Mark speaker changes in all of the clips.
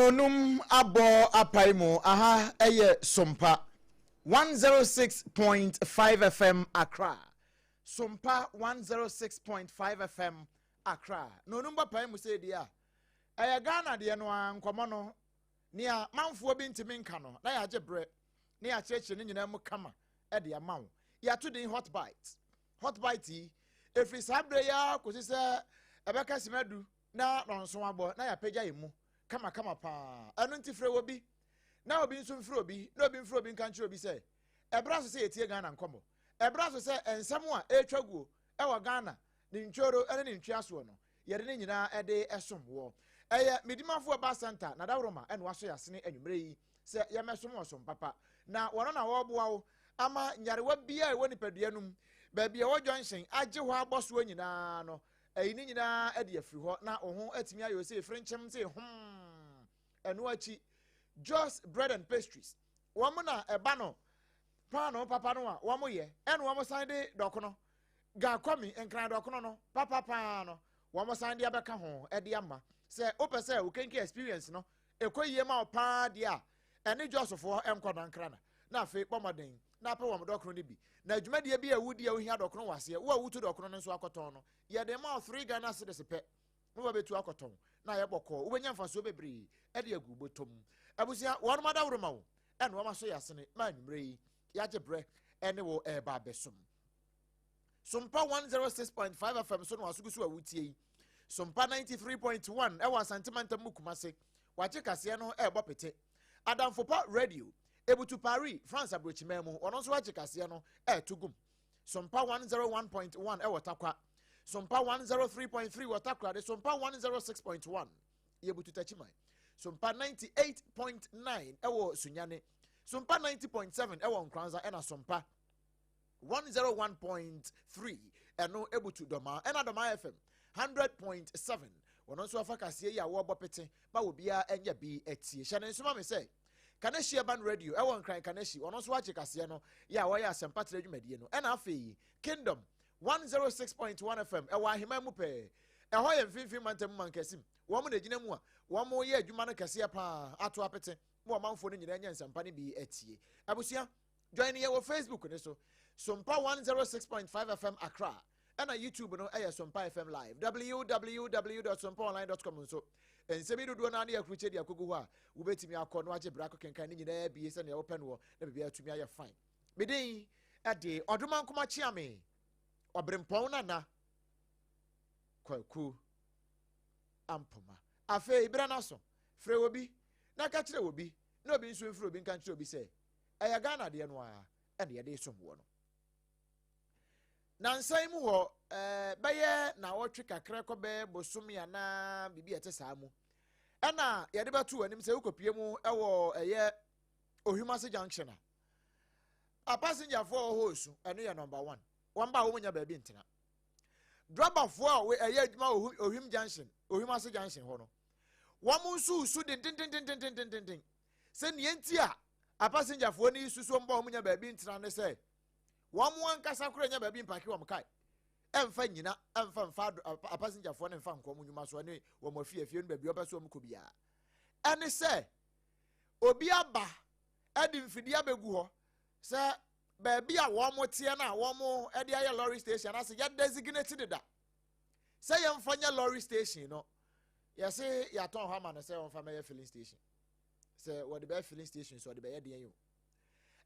Speaker 1: Nonum abɔ apae mu. Aha ɛyɛ Sompa 106.5 FM Accra. Sompa 106.5 FM Accra. Nonum bɔ pae mu sɛ deɛ a ɛyɛ Ghana deɛ no a nkɔmmɔ no nea manfoɔ bi ntumi nka no na yɛagye berɛ na yɛakyerɛkyerɛ ne nyinaa mu kama de ama wo. Yɛato din Hot Bite. Hot Bite yi, ɛfiri saa berɛ yi ara kɔsi sɛ ɛbɛka sima du na nɔnso abɔ na yɛapagya yɛn mu kamakama paa. Ɛno nti frɛ obi na obi nso mfrɛ obi na obi mfrɛ obi nka nkyerɛ obi sɛ ɛberɛ so sɛ yɛtie Ghana nkɔmmɔ. Ɛberɛ so sɛ nsɛm a ɛretwa guo ɛwɔ Ghana ne ntworo ne ne ntweasoɔ no, yɛde ne nyinaa de som wɔ. Ɛyɛ Medimafoɔ Ba Center na Dawuroma ɛna wasɔ yɛasene anwummerɛ yi sɛ yɛmɛsom wɔ som papa. Na wɔno na wɔreboa wo ama nyarewa biara a ɛwɔ nipadua no mu, baabi a ɛwɔ junction agye hɔ abɔ soɔ nyinaa no, ɛyi ne nyinaa de afiri hɔ na wo ho atumi ayɛ sɛ firinkyem sɛ hom. Ɛno akyi, Jos Bread and Pastries, wɔn na ɛba no paano papa no a wɔn yɛ, ɛna wɔn san de dɔkono gakɔmi nkran dɔkono no papa paa no wɔn san de abɛka ho de ama. Sɛ wopɛ sɛ wo kenke experience no ɛkɔ yie ma wo paa deɛ a, ɛne Josfoɔ nkɔ nankrana na afei bɔ mmɔden na apɛ wɔn dɔkono no bi. Na dwumadie bi a wodi a wohia dɔkono wɔ aseɛ, wo a wotu dɔkono no nso akɔtɔn no, yɛde ma wo 3 Ghana cedis pɛ na wabɛtu akɔtɔn na ayɛ bɔkɔɔ. Wobɛnya mfasoɔ bebree de agu bɔtɔm. Abusua, wɔnom adaworo ma wo ɛna wɔn aso yɛ asene ma anwummerɛ yi yɛagye berɛ ɛne wo ɛreba abɛsom. Sompa 106.5 FM so no asogu so a wotie yi. Sompa 93.1 ɛwɔ Asante Mantam mu Kumase. Wagye kaseɛ no ɛrebɔ pete. Adamfopa Radio ebutu Paris, France aburokyiman mu. Ɔno nso agye kaseɛ no ɛreto gum. Sompa 101.1 ɛwɔ Takwa. Sompa 103.3 wɔ Takoradi. Sompa 106.1 yɛbutu Takyiman. Sompa 98.9 ɛwɔ Sunyane. Sompa 90.7 ɛwɔ Nkranza ɛna Sompa 101.3 ɛno ebutu Dɔmaa ɛna Dɔmaa FM 100.7. Wɔn nso afa kaseɛ yi a wɔrebɔ pete ma obiara anya bi atie. Hyɛ ne nsoma me sɛ Kaneshie Urban Radio ɛwɔ Nkran Kaneshie, wɔn nso agye kaseɛ no yɛ a wɔyɛ asɛmpatrɛ dwumadie no. Ɛna afei Kingdom 106.1 FM ɛwɔ Aheman mu pɛɛ, ɛhɔ yɛ mfimfini mantam mu mankasim, wɔn na egyina mu a wɔn yɛ adwuma no kɛseɛ paa ato apete ma ɔmanfoɔ no nyinaa nya nsɛmpa no bi atie. Abusua, join yɛ wɔ Facebook ne so, Sompa 106.5 FM Accra, ɛna YouTube no ɛyɛ Sompa FM Live, www.sompaonline.com nso. Nsɛm yi dodoɔ naa ne yɛakurukyɛ de akogu hɔ a wobɛtumi akɔ no agye bra akɔkenkan ne nyinaa bie sɛnea wopɛ noɔ na biribiara atumi ayɛ fine. Medin ɛde Ɔdoma Nkoma Kyeame Ɔberempɔn Nana Kwaku Ampoma. Afei berɛ no aso, frɛ obi na ka kyerɛ obi na obi nso mfrɛ obi nka nkyerɛ obi sɛ ɛyɛ Ghana deɛ no a ɛna yɛde som wɔ no. Nansan mu hɔ bɛyɛ naawɔtwe kakra kɔ bɛyɛ bosome anaa biribi a ɛte saa mu ɛna yɛde bɛto anim sɛ wokɔpie mu ɛwɔ ɛyɛ Ohimase Junction a apasengyafoɔ a wɔwɔ hɔ esu. Ɛno yɛ number one, wɔn ba a wɔn nya baabi ntena. Drɔbafoɔ a ɛyɛ adwuma wɔ Ohim Junction, Ohimase Junction hɔ no, wɔn nso su dendendendendendenden sɛ nea nti a apasengyafoɔ no yi susuo mbɔ wɔn nya baabi ntena ne sɛ wɔn ankasa koraa nya baabi mpaake wɔn kae ɛmfa nyina ɛmfa mfa apasengyafoɔ no mfa nkɔ wɔn nnwuma so ne wɔn afie afie no baabi wɔpɛ so wɔn kɔ biara. Ɛne sɛ obi aba ɛde mfidie abɛgu hɔ sɛ baabi a wɔn teɛ no a wɔn ɛde ayɛ lorry station anaasɛ yɛ designate deda sɛ yɛmfa nyɛ lorry station no, yɛse yɛatɔn hɔ ama no sɛ wɔmfa mɛyɛ filling station. Sɛ wɔde bɛyɛ filling station so wɔde bɛyɛ deɛ yi o.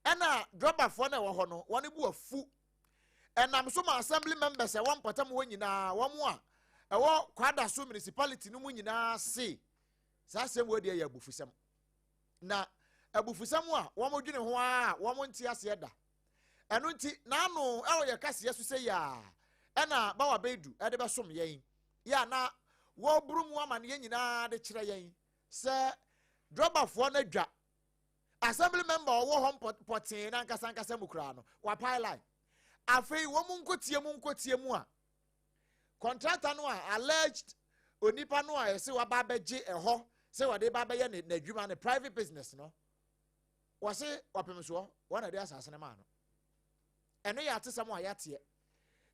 Speaker 1: Ɛna drɔbafoɔ no a ɛwɔ hɔ no wɔn bu afu, ɛnam so ma assembly members ɛwɔ mpɔtam hɔ nyinaa, wɔn a ɛwɔ Kwadaso Municipality no mu nyinaa se saa asɛm wɔ deɛ yɛ abufusɛm, na abufusɛm a wɔn dwene ho a wɔn nte aseɛ da. Ɛno nti n'ano ɛwɔ yɛ kaseɛ so sɛ yaa ɛna Bawa Bɛdu ɛde bɛsom yɛn yɛ a na wɔburu mu amaneɛ nyinaa de kyerɛ yɛn sɛ drɔbafoɔ no adwa assembly member ɔwɔ hɔ pɔtee na nkasa nkasa mu koraa no wapae line. Afei wɔn mu nkotie mu nkotie mu a contractor no a alleged onipa no a yɛsɛ waba abɛgye ɛhɔ sɛ wɔde ba abɛyɛ ne n'adwuma, ne private business no, wɔse wɔpem soɔ wɔn na de asase no maa no. Ɛno yɛ atesɛm a yɛateɛ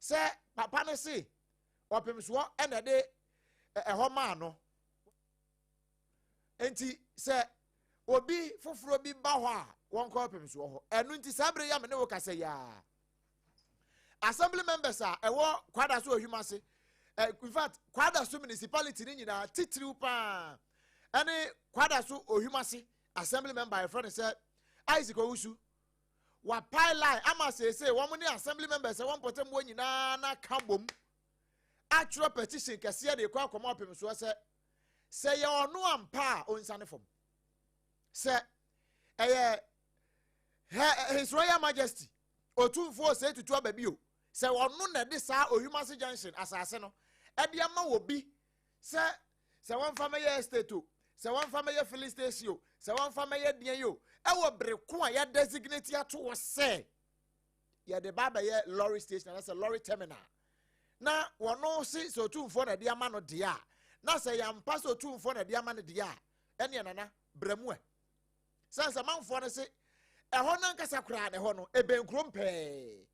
Speaker 1: sɛ papa no se ɔpem soɔ ɛna de ɛhɔ maa no. Enti sɛ obi foforɔ bi ba hɔ a, wɔnkɔ ɔpem soɔ hɔ. Ɛno nti saa berɛ yi a me ne wo kasa yi ara, assembly members a ɛwɔ Kwadaso Ohwim ase, eh, in fact Kwadaso municipality ne nyinaa titiriw paa ɛne Kwadaso Ohwim ase assembly member a yɛfrɛ no sɛ Isaac Owusu wapae line ama seesei wɔn ne assembly members a ɛwɔ mpɔtam hɔ nyinaa na ka bom atwerɛ petition kɛseɛ de kɔ akɔma ɔpem soɔ sɛ sɛ yɛ ɔno ampa a ɔnsane fam sɛ ɛyɛ His Royal Majesty Otumfoɔ Osei Tutu aba bio sɛ ɔno na ɛde saa Ohwimase Junction asase no ɛde ama wɔ bi sɛ sɛ wɔmfa mɛyɛ estate o, sɛ wɔmfa mɛyɛ filling station o, sɛ wɔmfa mɛyɛ deɛn yi o, ɛwɔ bere ko a yɛdesignate ato hɔ sɛ yɛde ba abɛyɛ lorry station anaasɛ lorry terminal na wɔno se sɛ otumfoɔ na ɛde ama no deɛ a, na sɛ yɛampa sɛ otumfoɔ na ɛde ama no deɛ a, ɛneɛ nana brɛ mu ɛ. Sɛ nsamanfoɔ no se ɛhɔ no ankasa koraa na ɛhɔ no ɛbɛn kurom pɛɛ,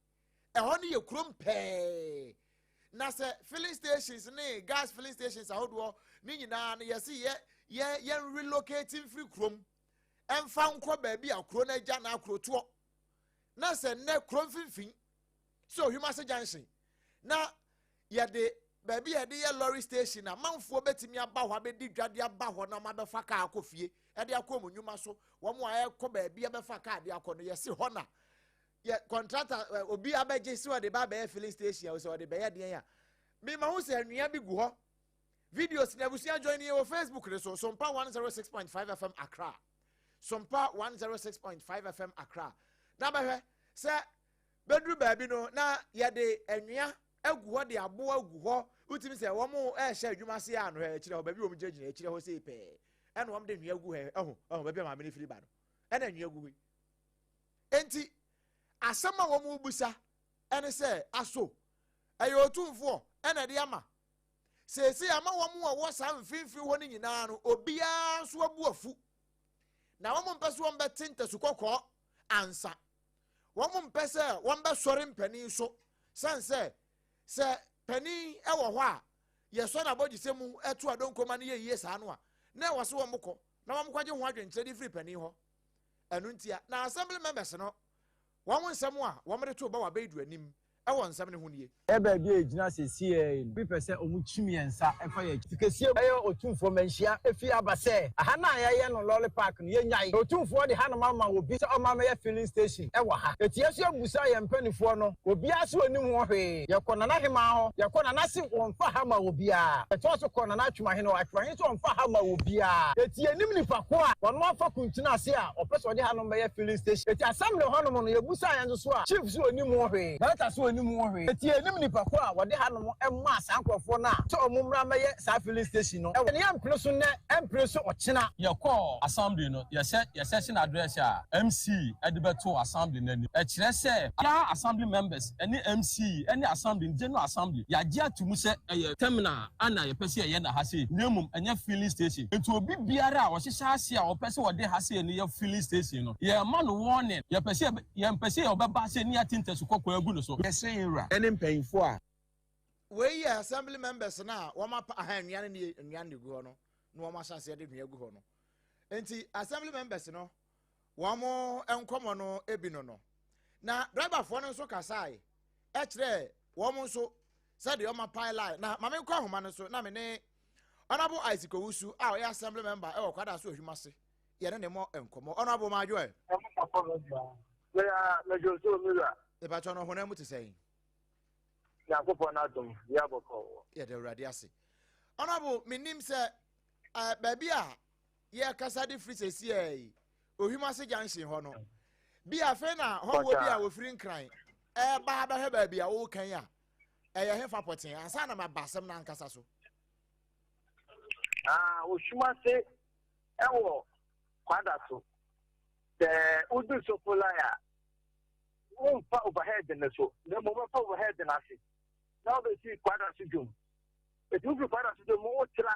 Speaker 1: ɛhɔ no yɛ kurom pɛɛ, na sɛ filling stations ne gas filling stations ahodoɔ ne nyinaa no yɛse yɛ yɛ yɛn relocate mfiri kurom ɛmfa nkɔ baabi a kuro no agya na akurotoɔ, na sɛ nnɛ kuro mfimfini sɛ Ohwimase junction na yɛde baabi a yɛde yɛ lorry station a manfoɔ bɛtumi aba hɔ abɛdi dwa de aba hɔ na wɔabɛfa kaa akɔ fie de akɔ wɔn nnwuma so, wɔn a ɛkɔ baabi abɛfa kaa de akɔ no, yɛsi hɔ na yɛ kɔntrata obi abɛgye sɛ ɔde ba abɛyɛ filling station a sɛ ɔde bɛyɛ deɛn a mema ho sɛ anwea bi gu hɔ. Videos na abusua join yɛ wɔ Facebook ne so, Sompa 106.5 FM Accra, Sompa 106.5 FM Accra, na bɛhwɛ sɛ bɛduru baabi no na yɛde anwea agu hɔ de aboɔ agu hɔ. Wotumi sɛ wɔn ɛrehyɛ adwuma ase a no akyerɛ hɔ baabi wɔn gyinagyina akyerɛ hɔ sei pɛɛ ɛna wɔn de nwea gu hɔ, ɛho ɛho baabi a maame no firi ba no ɛna nwea gu hɔ yi. Enti asɛm a wɔn bisa ɛne sɛ, aso ɛyɛ otumfoɔ ɛna ɛde ama? Seesei ama wɔn a wɔwɔ saa mfimfini hɔ no nyinaa no obiara nso abu afu, na wɔn mpɛ sɛ wɔn bɛte ntasu kɔkɔɔ ansa. Wɔn mpɛ sɛ wɔn bɛsɔre mpanin so, sɛn sɛ sɛ panin wɔ hɔ a yɛsɔ n'abɔgyesɛ mu to adonkoma no yɛ yie saa no a, na ɛwɔ sɛ wɔn kɔ na wɔn kɔgye ho adwenkyerɛ de firi panin hɔ. Ɛno ntia na assembly members no wɔn nsɛm a wɔn de to ba wɔ abɛɛdu anim wɔ nsɛm no ho nie.
Speaker 2: Yɛ baabi a yɛgyina seesei yi no, bi pɛ sɛ wɔkyim yɛn nsa fa yɛn akyi. Kɛseɛ mu, ɛyɛ Otumfoɔ Manhyia fie aba sɛ aha no a yɛayɛ no lɔre park no, yɛnnyae. Na Otumfoɔ de hanom ama obi sɛ ɔmma mmɛyɛ filling station wɔ ha. Enti yɛn nso yɛbisaa yɛn mpanimfoɔ no, obiara se ɔnnim ho hwee. Yɛkɔ Nana Hemaa hɔ, yɛkɔ Nana se wɔmfa ha mma obiara. Yɛtoa so kɔɔ Nana Atwumahene hɔ, Atwumahene nso ɔmfa ha mma obiara. Enti yɛnnim nipa ko a ɔno afa kuntunu ase a ɔpɛ sɛ ɔde hanom bɛyɛ filling station. Enti assembly hɔnom no, yɛbisaa yɛn nso so a, Chief se ɔnnim ho hwee. Director se ɔnnim ho hwee. Enti yɛnnim nipa ko a wɔde hanom maa saa nkorɔfoɔ no a sɛ wɔn mmra mmɛyɛ saa filling station no. Ɛwɔ. Yɛmpene so nnɛ, ɛmpene so ɔkyena.
Speaker 3: Yɛkɔɔ assembly no, yɛhyɛ yɛ session address a MC de bɛtoo assembly no anim. Ɛkyerɛ sɛ yɛn assembly members ne MC ne assembly no, general assembly, yɛagye ato mu sɛ ɛyɛ terminal a na yɛpɛ sɛ yɛyɛ no ha sei na mmom ɛnyɛ filling station. Nti obi biara a ɔhyehyɛ ase a ɔpɛ sɛ ɔde ha sei no yɛ filling station no, yɛrema no warning. Yɛpɛ sɛ yɛmpɛ sɛ ɔbɛba ha sei ne yɛate ntasu kɔkɔɔ agu no so.
Speaker 4: Yɛsrɛ yɛn wura ne mpanyimfoɔ a.
Speaker 1: Wei yɛ assembly members no a wɔn apa aha nnua no nie, nnua no de gu hɔ no na wɔn ahyɛ aseɛ de nnua gu hɔ no. Nti assembly members no wɔn nkɔmɔ no ebi no no. Na driverfoɔ no nso kasae ɛkyerɛ wɔn nso sɛdeɛ wɔn apae line. Na maame nkɔ ahoma no so na me ne Honourable Isaac Owusu a ɔyɛ assembly member ɛwɔ Kwadaso Ohwim ase yɛne ne mmɔ nkɔmɔ. Honourable Maajo ɛ. Ìbàtɔ no honam mu te sɛn?
Speaker 5: Nyankopɔn n'adom yɛ abɔkɔ.
Speaker 1: Yɛda Awurade ase. Honourable, menim sɛ uh, baabi a yɛkasa de firi sɛsiɛ yi, Ohwimase junction hɔ no, bi afei na hɔhoɔ bi a wɔfiri Nkran ɛba abɛhwɛ baabi a woka yi a, ɛyɛ hefa pɔtee ansa na maba asɛm no ankasa so?
Speaker 5: Ah, Ohwimase ɛwɔ Kwada so. Sɛ wodu Sofolai a, womfa overhead no so na mmom wobɛfa overhead no ase na wobɛsi Kwada so dwom. Ɛti wofiri Kwada so dwom wotra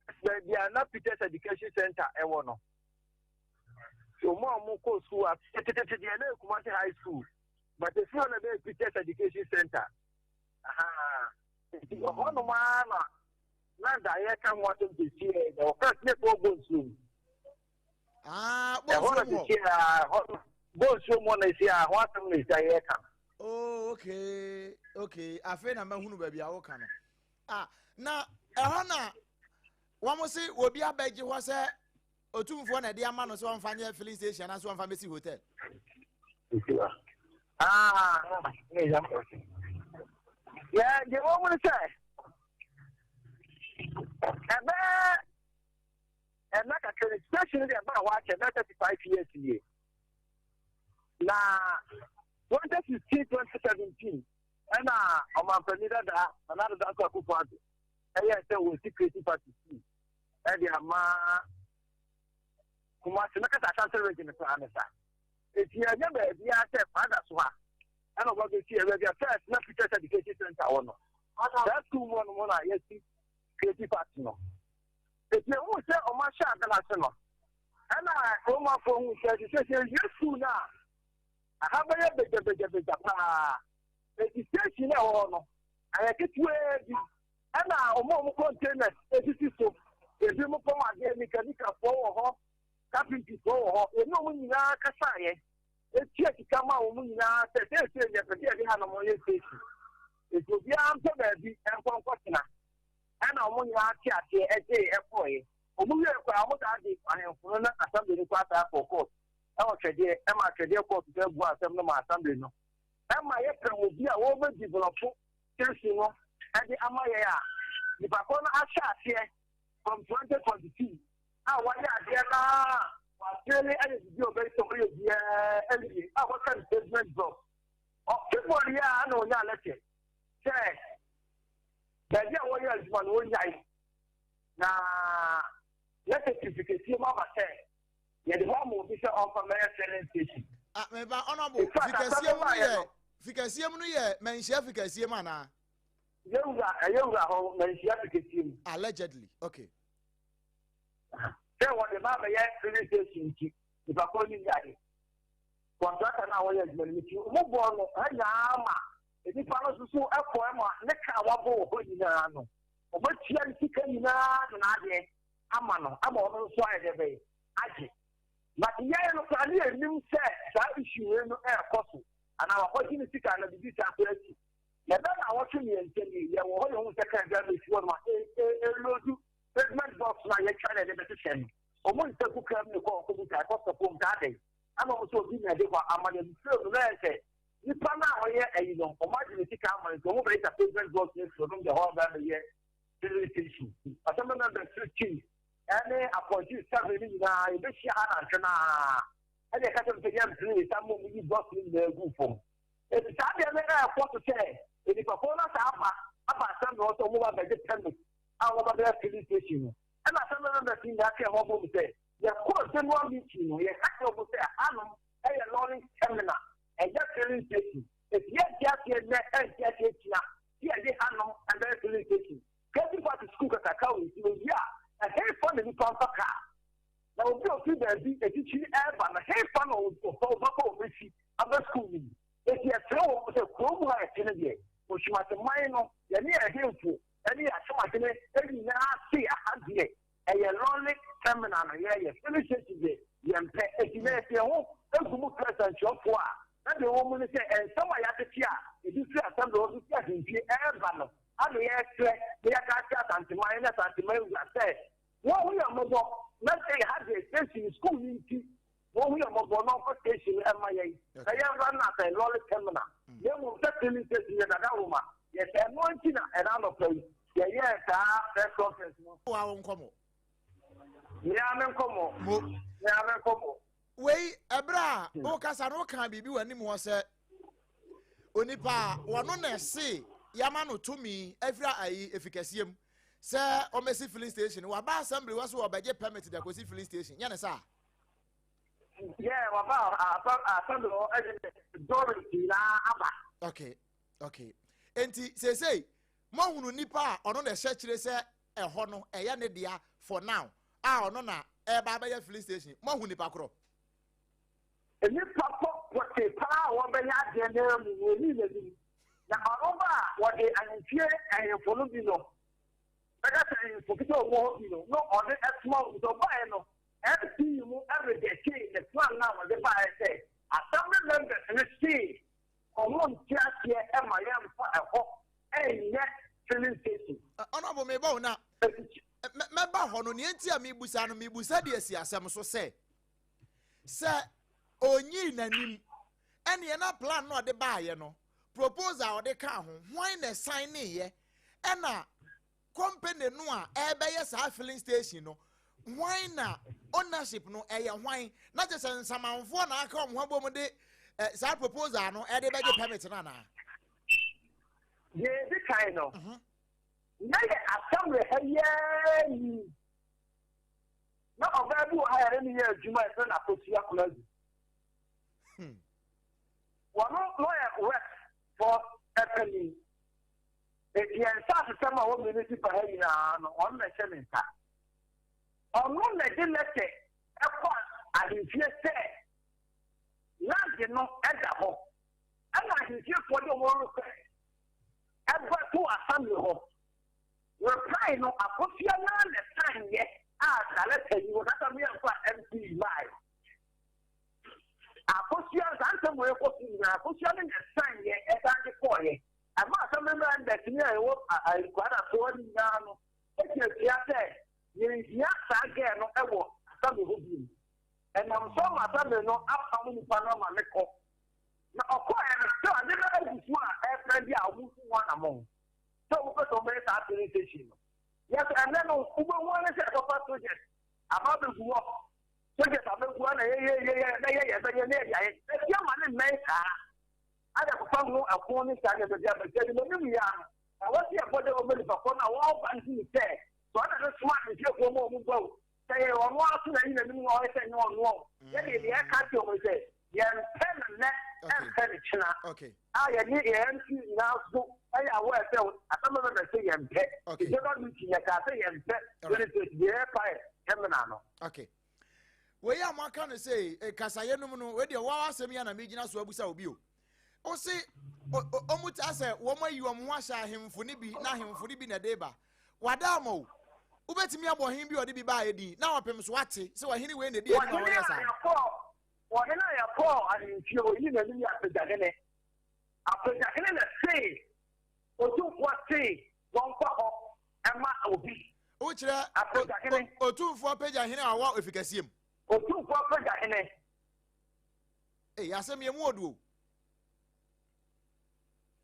Speaker 5: a baabi a na Peters Education Center ɛwɔ no. Wɔn a wɔkɔ sukuu a tetetete deɛ na Kumasi High School, but efi hɔ na ɛbɛyɛ Peters Education Center. Nti ɛhɔnom ara na Land a yɛka ho asɛm sesiei no, wɔ first ne kɔɔ Bonsuo mu.
Speaker 1: Ah,
Speaker 5: Ɛhɔ na
Speaker 1: Bonsuo mu hɔ.
Speaker 5: sesiei a, ɛhɔ no, Bonsuo mu hɔ na sesiei a, ho asɛm na sesiei a yɛka no.
Speaker 1: Oh, okay, okay. Afei na mahunu baabi a woka no. Ah, na ɛhɔ na wɔn se obi abɛgye hɔ sɛ otumfoɔ na ɛde ama no sɛ wɔmfa nyɛ filling station anaasɛ wɔmfa mɛsi hotel.
Speaker 5: Ah, yɛ deɛ wɔn mu no sɛ ɛbɛɛ ɛna kakra no station deɛ ɛbaa hɔ akyɛ bɛyɛ 35 years nie na 2016 2017 ɛna ɔmampanin dada Nana Addo Dankwa Akufo-Addo ɛyɛ sɛ wɔsi creative party school ɛde ama Kumasi mɛkasa Ashanti region koraa ne sa eti ɛnyɛ baabiara sɛ kwada so ha ɛna ɔba bɛsi ɛbɛ bi a first na Peters Education Center wɔ no saa school mu ɔno mu na yɛsi creative party no eti ehu sɛ ɔmo ahyɛ ade n'ase no ɛna kuromafoɔ hu sɛ sɛ sɛ yɛ school no a aha bɛyɛ begyabegyabegya paa eti station na ɛwɔ hɔ no ayɛ ketewaa bi ɛna ɔmo a ɔmo containers esisi so ebi mo pɔm adeɛ nikanikafoɔ wɔ hɔ kapintifoɔ wɔ hɔ yɛne ɔmo nyinaa kasaeɛ etua sika ma wɔn nyinaa sɛ seesei deɛ pɛ sɛ yɛde hanom yɛ station eti obiara mpɛ baabi nkɔ nkɔtena ɛna wɔn nyinaa te aseɛ ɛgye ɛkɔɔeɛ wɔn wie koraa wɔn saa de ahemfo no na assembly no kɔ asaa kɔ court ɛwɔ twɛdeɛ ɛma twɛdeɛ court sɛ bu asɛm no ma assembly no ɛma yɛpɛ obi a wɔbɛ develop station no ɛde ama yɛn a nipa kɔ no ahyɛ aseɛ from 2022 a wɔayɛ adeɛ naa wasere ayɛ bibi a ɔbɛyɛ sɛ ɔyɛ biara awie a wɔka no pavement block ɔfebɔre a na ɔnya lɛtɛ sɛ baabi a wɔyɛ adwuma no wɔnyae na lɛtɛ pirifikɛsie mu aba sɛ yɛde hɔ ama obi sɛ ɔmfa mɛyɛ filling station.
Speaker 1: Ah, meba honorable fikɛsie mu no yɛ fikɛsie mu no yɛ manhyia fikɛsie mu anaa?
Speaker 5: Yɛwura ɛyɛwura hɔ manhyia fikɛsie mu.
Speaker 1: Allegedly, okay.
Speaker 5: Sɛ wɔde ba abɛyɛ filling station nti nipa koro ne nyae kɔntrata no a wɔyɛ adwuma no nti wɔn bɔɔ no ha nyinaa ma nipa no nso so ɛkɔ ma ne kaa wabɔ wɔ hɔ nyinaa no wɔatua ne sika nyinaa de n'adeɛ ama no ama ɔno nso ayɛ dɛ bɛyɛ agye but yɛn no koraa ne yɛnim sɛ saa issue wei no ɛrekɔ so anaa wakɔgye ne sika na biribi saa koraa akyi na ɛbɛ na awɔtwe mmiɛnsa ni yɛwɔ hɔ yɛhu sɛ kaa bi abɛsi hɔ no ma ɛlodu pavement box no a yɛtwa na yɛde bɛhyehyɛ no wɔn nsa gu kaa mu ne kɔ ɔkɔ bu saa ɛkɔ sɔpɔ mu saa dɛn ama wɔn sɛ obi na ɛde hɔ ama no ebifire mu na yɛ sɛ nipa no a ɔyɛ ɛyi no wɔn agye ne sika ama no nti wɔn bɛyɛ sa pavement box no efiri wɔn de hɔ ɔbɛn bɛyɛ filling station assembly members 15 ɛne appointee 7 ne nyinaa yɛbɛhyia ha nantwe naa ɛna ɛka kyerɛ sɛ yɛn mpere yɛ sa mo yi box no nyinaa gu fam eti saa deɛ no ɛɛkɔ so sɛ nipafoɔ no asa aba assembly hɔ sɛ wɔn ba bɛgye permit a wɔba bɛyɛ filling station no ɛna assembly members nyinaa ka ɛho bom sɛ yɛkɔɔ general meeting no yɛka kyerɛ wɔn sɛ hanom ɛyɛ lorry terminal ɛyɛ filling station eti yɛnte aseɛ nnɛ ɛnte aseɛ kyina si yɛde hanom ɛbɛyɛ filling station kɛse party school kakraka wɔ nti oyi a ɛhefa na nipa mfa kaa na obi a ofi baabi etikyiri ɛɛba no hefa na ɔfa ɔbɛkɔ ɔbɛsi aba school no mu eti ɛsrɛ wɔn sɛ kurom ha ɛte no deɛ osumaseman no yɛne ɛhemfo ɛne yɛasomasene nyinaa se aha deɛ ɛyɛ lorry terminal na yɛyɛ filling station deɛ yɛmpɛ eti na yɛte ho egu mu kura sɛnkyerɛfoɔ a na deɛ ɛwɔ mu ne sɛ nsɛm a yɛatete a ebi firi assembly hɔ so fi ahemfie ɛreba no ana yɛsrɛ na yɛka akyerɛ Asanteman ne Asanteman wura sɛ wɔn ho yɛ mmɔbɔ na sɛ ha deɛ station school no nti wɔn ho yɛ mmɔbɔ na ɔkɔ station no ɛma yɛn na yɛn wura no asɛ lorry terminal na mmom sɛ filling station yɛ dada roma yɛsɛ ɛno nti na ɛna anɔpa yi yɛyɛɛ saa press conference no.
Speaker 1: Wa wo nkɔmɔ.
Speaker 5: Mmea me nkɔmɔ.
Speaker 1: Mo.
Speaker 5: Mmea me nkɔmɔ.
Speaker 1: Wei ɛberɛ a wokasa no woka biribi wɔ anim hɔ sɛ onipa a wɔno na ɛse yɛama no tumi afiri ayi efikɛseɛ mu sɛ ɔmɛsi filling station waba assembly wɔ so wɔbɛgye permit de akɔsi filling station nyɛ ne saa.
Speaker 5: Yɛ waba assembly hɔ ɛde dɔre nyinaa aba.
Speaker 1: Okay, enti seesei moahunu nipa a ɔno na ɛhyɛ kyerɛ sɛ ɛhɔ no ɛyɛ ne dea for now a ɔno na ɛba abɛyɛ filling station moahu nipa korɔ.
Speaker 5: Nipa kɔ pɔte paa a wɔbɛyɛ adeɛ no mu wɔni n'anim na ɔno ba a wɔde ahemfie ahemfo no bi no Bɛka sɛ ahemfo ketewa a wɔwɔ hɔ bi no na ɔde soma wɔn. Nti ɔbaeɛ no, MP mu rejectee ne plan no a wɔde baeɛ sɛ Assembly members no see wɔn nte aseɛ ma yɛmfa ɛhɔ nyɛ filling station.
Speaker 1: Honourable meba o na mɛba hɔ no, nea nti a mebusa no, mebusa de asi asɛm so sɛ, sɛ onyii n'anim ɛneɛ na plan no ɔde baayɛ no, proposal a ɔde kaa ho, hwan na ɛsan ne yɛ, ɛna company no a ɛbɛyɛ saa filling station no, hwan na ownership no ɛyɛ hwan, na kyerɛ sɛ nsamanfoɔ na aka wɔn ho abom de saa proposal no ɛde bɛgye permit no anaa?
Speaker 5: Deɛ edi kan no, na yɛ assembly ha yiaa ni na ɔbaa bi wɔ ha yɛne no yɛ adwuma yɛfrɛ no Akosua Kulazu. Wɔno na ɔyɛ works for ɛpanin. Eti yɛn nsaasesɛm a ɛwɔ municipal ha nyinaa no, ɔno na ɛhyɛ ne nsa. Ɔno na ɛde lɛtɛ ɛkɔ ahemfie sɛ land no ɛda hɔ. Ɛna ahemfiefoɔ de wɔn request ɛba to assembly hɔ. Reply no, Akosua naa na sign yɛ a saa lɛtɛ yi wɔ sasa mi yɛn fa MP mae. Akosua saa nsɛm wɔ ɛkɔ so nyinaa, Akosua no na sign yɛ ɛsan de kɔɔ yɛ. Ɛma assembly members ni a ɛwɔ Kwadasoɔ no nyinaa no ɛtuatua sɛ yɛnhia saa girl no ɛwɔ assembly hɔ bio. Ɛnam so ama assembly no apam nipa no ama ne kɔ. Na ɔkɔɛ no sɛ ade no agu so a ɛfrɛ bi a ɔmo nso ho anammɔn sɛ ɔmo pɛ sɛ ɔmo bɛyɛ saa filling station no. Yɛsɛ ɛnɛ no wobɛhu ane sɛ ɛkɔfa soldiers aba abɛgu hɔ, soldiers abɛgu hɔ na yɛyɛyɛyɛ yɛbɛyɛ yɛbɛyɛ na yɛde ayɛ ɛsi ama ne mmɛn saa ada kɔfa ho ɛko ne saa nneɛma bi abɛgya de m'anim yɛ ano. Ɛwɔ sɛ yɛbɔ dɛ wɔma nipa kɔ no a wɔba no hu sɛ sɛ ɔna no soma ahemfiefoɔ ma ɔmo ba o, sɛ yɛ ɔno ara so na ayi n'anim na ɔyɛ sɛ nyɛ ɔno o, yɛde deɛ ɛka kyerɛ ɔmo sɛ yɛmpɛ no nnɛ, ɛmpɛ no kyena, a yɛne yɛn MP nyinaa so ɛyɛ aware sɛ asɛm bɛbɛ sɛ yɛmpɛ. General meeting yɛkaa sɛ yɛmpɛ military deɛ yɛpa yɛ terminal no.
Speaker 1: Okay. Wei a moaka no sɛ kasayɛ no mu no, wei deɛ wɔn asɛm yi a na megyina so abusa obi o. Wo se ɔmu ta sɛ wɔn ayi wɔn ho ahyɛ ahemfo no bi na ahemfo no bi na ɛde ba. Wada ama o. Wobɛtumi abɔ ɔhene bi a ɔde bi baeɛ din na ɔpem so ate sɛ ɔhene wei na ɛdi anim a wɔyɛ saa.
Speaker 5: Ɔhene a yɛkɔɔ ahemfie ɔyii n'anim yɛ Apagyahene. Apagyahene na see Otumfoɔ see wɔmfa hɔ mma obi.
Speaker 1: Wokyerɛ Otumfoɔ Apagyahene a ɔwɔ efikɛseɛ mu.
Speaker 5: Otumfoɔ Apagyahene.
Speaker 1: Ee, asɛm yɛ mu odu o.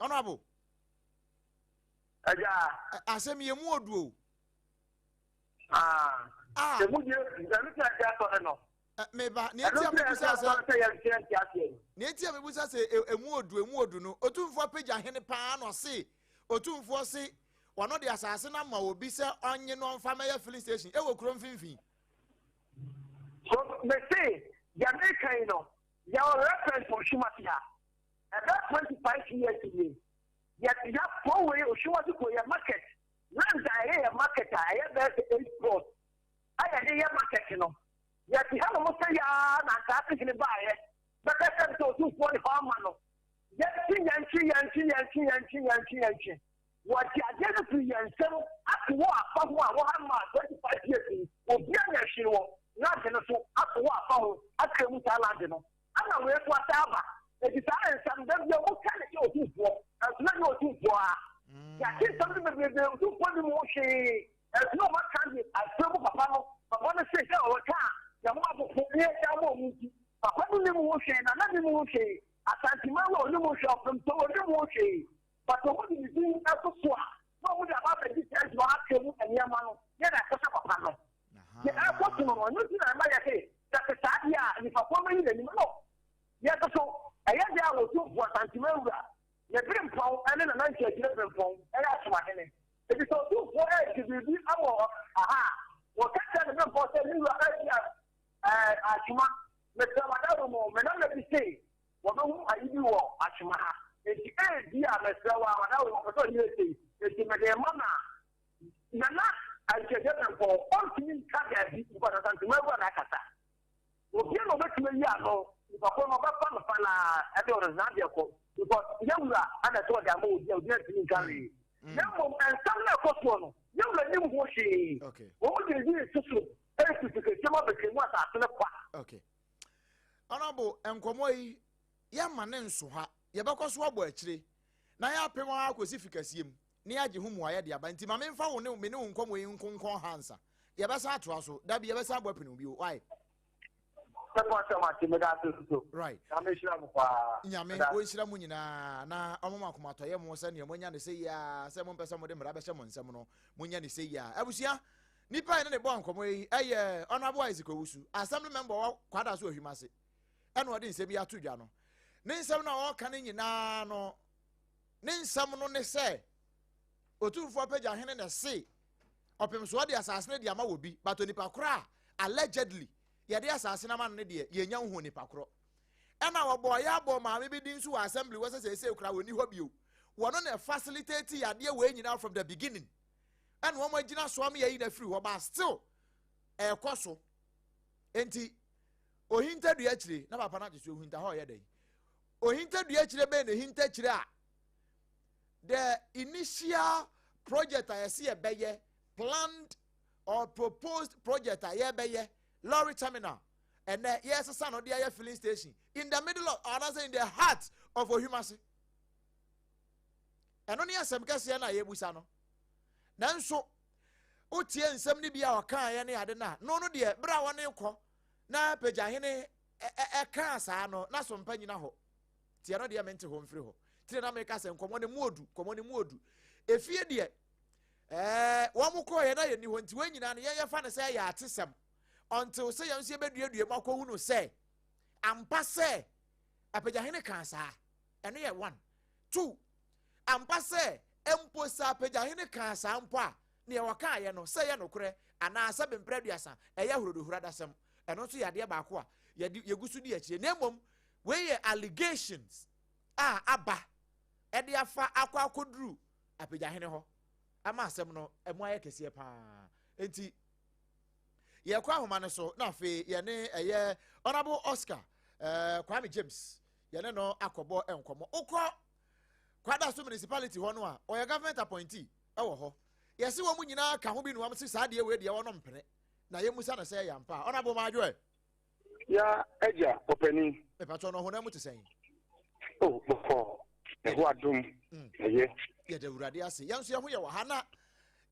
Speaker 1: Honorable.
Speaker 5: Agya.
Speaker 1: Asɛm yɛ mu odu o.
Speaker 5: Ah. Ah. Emu deɛ ɛnu tí a ti asɔre no.
Speaker 1: Meba nea eti a mebusa sɛ nea eti a mebusa sɛ emu odu emu odu no, Otumfoɔ apagya hene paa na ɔse Otumfoɔ se wɔn de asase no ama obi sɛ ɔnye no ɔnfa mɛyɛ filling station ɛwɔ kuro mfimfini.
Speaker 5: So mese deɛ meka yi no, yɛwɔ reference wɔ Oshumasi ha. Ɛbɛyɛ 25 years nie. Yɛ yɛ kuro wei Oshumasi kuro yɛ market land a ɛyɛ yɛ market a ɛyɛ bɛyɛ sɛ 8 plot a yɛde yɛ market no. Yɛte hanom sɛ yaa na Ankaase hene baeɛ bɛka kyerɛ me sɛ Otumfoɔ de hɔ ama no. Yɛntwe, yɛntwe, yɛntwe, yɛntwe, yɛntwe, yɛntwe, yɛntwe. Wɔgye adeɛ no firi yɛn nsam ato hɔ afa ho a wɔha maa 25 years yi obiara nyɛ hwee wɔ land no so ato hɔ afa ho akra mu saa land no. Ɛna wei nso asa aba. Enti saa nsɛm da bi a wɔka ne sɛ Otumfoɔ, nanso na nyɛ Otumfoɔ a. Yɛate nsɛm no bebrebe, Otumfoɔ nnim ho hwee. Ɛsono a wɔaka de afrɛ mu papa no, papa no se sɛ ɔka a ne ho apopo ne agya ama ɔmo nti, papa no nnim ho hwee, Nana nnim ho hwee, Asanteman wura ɔnnim ho hwee, Ɔpemtɔn ɔnnim ho hwee, but ɔmo de ne din to so a na ɔmo de aba abɛgye saa adwuma aka mu nneɛma no na yɛde akɔhyɛ papa no. Deɛ ɛrekɔ so no no, ɛno nti na ɛma yɛse sɛ ɛte saa deɛ a nipa korɔ bɛyi n'anim no. Yɛn nso so, ɛyɛ dɛn a Otumfoɔ Asanteman wura ne berempɔn ne Nana Nkyerɛkyerɛ berempɔn yɛ Asomahene? Enti sɛ otumfoɔ regye biribi wɔ ha a, wɔka kyerɛ ne berempɔn sɛ, Me wura, ebia ɛɛ Atwoma, mesrɛ wo adaworo mu, me nana bi se wɔbɛhu ayi bi wɔ Atwoma ha, enti ebia mesrɛ wo ara w'adaworo mu, ɔpɛ sɛ ɔyɛ sei, enti mede rema no a, Nana Nkyɛkyɛ Berempɔn, ɔntumi nka daabi, because Asantuma awura na akasa. Obiara na obetumi ayi ano, nipa ko no ɔbɛfa no fa na ɛde ɔno n'adeɛ kɔ because yɛ wura ɛna ɛsɛ ɔde ama obi a obi antumi nka hwee. Na mmom nsɛm na ɛkɔ soɔ no, Yɛn wura nim ho hwee. Wɔn de eyi reto so refi sikasɛm abɛtwa mu asase no kwa.
Speaker 1: Okay. Honorable, nkɔmmɔ yi, yɛma ne nso ha. Yɛbɛkɔ so abɔ akyire na yɛapem ara akɔsi fikaseɛ mu na yɛagye ho mmuaeɛ de aba. Nti ma memfa wo ne me ne wo nkɔmmɔ yi nkonkɔn ha ansa. Yɛbɛsan atoa so. Da bi yɛbɛsan abɔ apini wo bio. Why?
Speaker 5: Sɛfo asɛm ate meda ase nso.
Speaker 1: Right.
Speaker 5: Nyame nhyira mo paa.
Speaker 1: Nyame ɔnhyira mo nyinaa na ɔmo mo akomatɔyɛ mo sɛ nea moanya ne sɛ yi ara sɛ mompɛ sɛ mode mmara bɛhyɛ mo nsam no monya ne sɛ yi ara. Abusua, nipa a yɛne ne bɔ nkɔmmɔ yi ɛyɛ Honourable Isaac Owusu, Assembly member wɔ Kwadaso Ohwim ase ɛna ɔde nsɛm yi ato dwa no. Ne nsɛm no a ɔreka no nyinaa no ne nsɛm no ne sɛ Otumfoɔ Apagya Hene na ɛse ɔpem so ɔde asase no de ama wɔ bi but onipa korɔ a allegedly yɛde asase no ama no no deɛ yɛnya nhu onipa korɔ ɛna wɔbɔɔ yɛ abɔ maame bi din nso wɔ assembly wɔ sɛ seesei koraa wɔnni hɔ bio wɔno na facilitate yadeɛ wei nyinaa from the beginning ɛna wɔn agyina so ama yɛyi no afiri hɔ but still ɛrekɔ so nti ohinta dua akyire na papa no agye so ohinta hɔ ɔyɛ dɛn ohinta dua akyire bɛn na ehinta akyire a the initial project a yɛsi yɛbɛyɛ planned or proposed project a yɛbɛyɛ lorry terminal ɛnɛ yɛsesa no de ayɛ filling station in the middle of anaasɛ in the heart of Ohimase ɛno ne asɛm kɛseɛ no a yɛbusa no nanso wotie nsɛm no bi a ɔkaeɛ ne ade no a no no deɛ berɛ a wɔne kɔ na pagyahene ɛkaa saa no na so mpa nyina hɔ nti ɛno deɛ mente hɔ mfiri hɔ tire na meka sɛ nkɔmmɔ no mu odu nkɔmmɔ no mu odu efie deɛ ɛɛ wɔn kɔɔ yɛ na yɛ ni hɔ nti wɔn nyinaa no yɛn yɛfa no sɛ ɛyɛ atesɛm until sɛ yɛn nso yɛbɛduadua mu akɔhu no sɛ ampa sɛ apagyahene kaa saa ɛno yɛ one two ampa sɛ mpo sɛ apagyahene kaa saa mpo a nea wɔkaeɛ no sɛ yɛ nokorɛ anaa sɛ bemprɛ aduasa ɛyɛ horodohoro adasɛm ɛno nso yɛ adeɛ baako a yɛde yɛgu so di akyire na mmom Wei yɛ allegations a aba ɛde afa akɔ akɔduru apagyahene hɔ ama asɛm no ɛmu ayɛ kɛseɛ paa nti yɛkɔ ahoma no so na afei yɛne ɛyɛ honorable Oscar eh, Kwame James yɛne no akɔbɔ nkɔmmɔ wokɔ Kwadaso municipality hɔ no a ɔyɛ government appointee ɛwɔ hɔ yɛse wɔn nyinaa ka ho bi na wɔn se saa deɛ wei deɛ wɔn mpene na yɛmusa no sɛ ɛyɛ ampa a honorable Maadwoɛ
Speaker 6: Ya agya ɔpanin.
Speaker 1: Mepatwɔ no ɔhonam mu te sɛn?
Speaker 6: Oh, bɔkɔɔ. Ɛho adom. Mm. Ɛyɛ.
Speaker 1: Yɛda Awurade ase. Yɛn nso yɛn ho yɛ wɔ ha na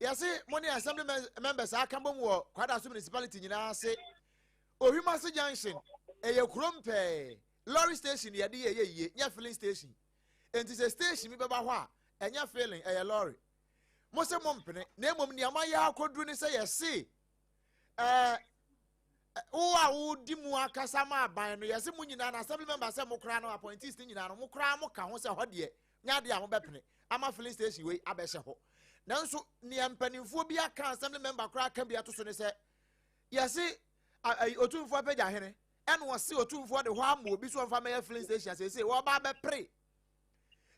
Speaker 1: yɛse mo ne assembly members aka bom wɔ Kwadaso municipality nyinaa ase. Ohwimase junction ɛyɛ kurom pɛɛ. Lorry station yɛde yɛ yɛ yie nyɛ filling station. Enti sɛ station bi bɛba hɔ a ɛnyɛ filling ɛyɛ lorry. Mo se mo mpene na mmom nea moayɛ akɔduru ne sɛ yɛse ɛɛ wo a wodi mu akasa ma aban no yɛse mo nyinaa na assembly member sɛ mo koraa no appointees no nyinaa no mo koraa mo ka ho sɛ hɔ deɛ nyɛ adeɛ a mobɛpene ama filling station wei abɛhyɛ hɔ nanso nea mpanimfoɔ bi aka assembly member koraa ka bi ato so ne sɛ yɛse otumfoɔ apagya hene ɛna ɔse otumfoɔ de hɔ ama obi so ɔmfa mɛyɛ filling station asese wɔba abɛpere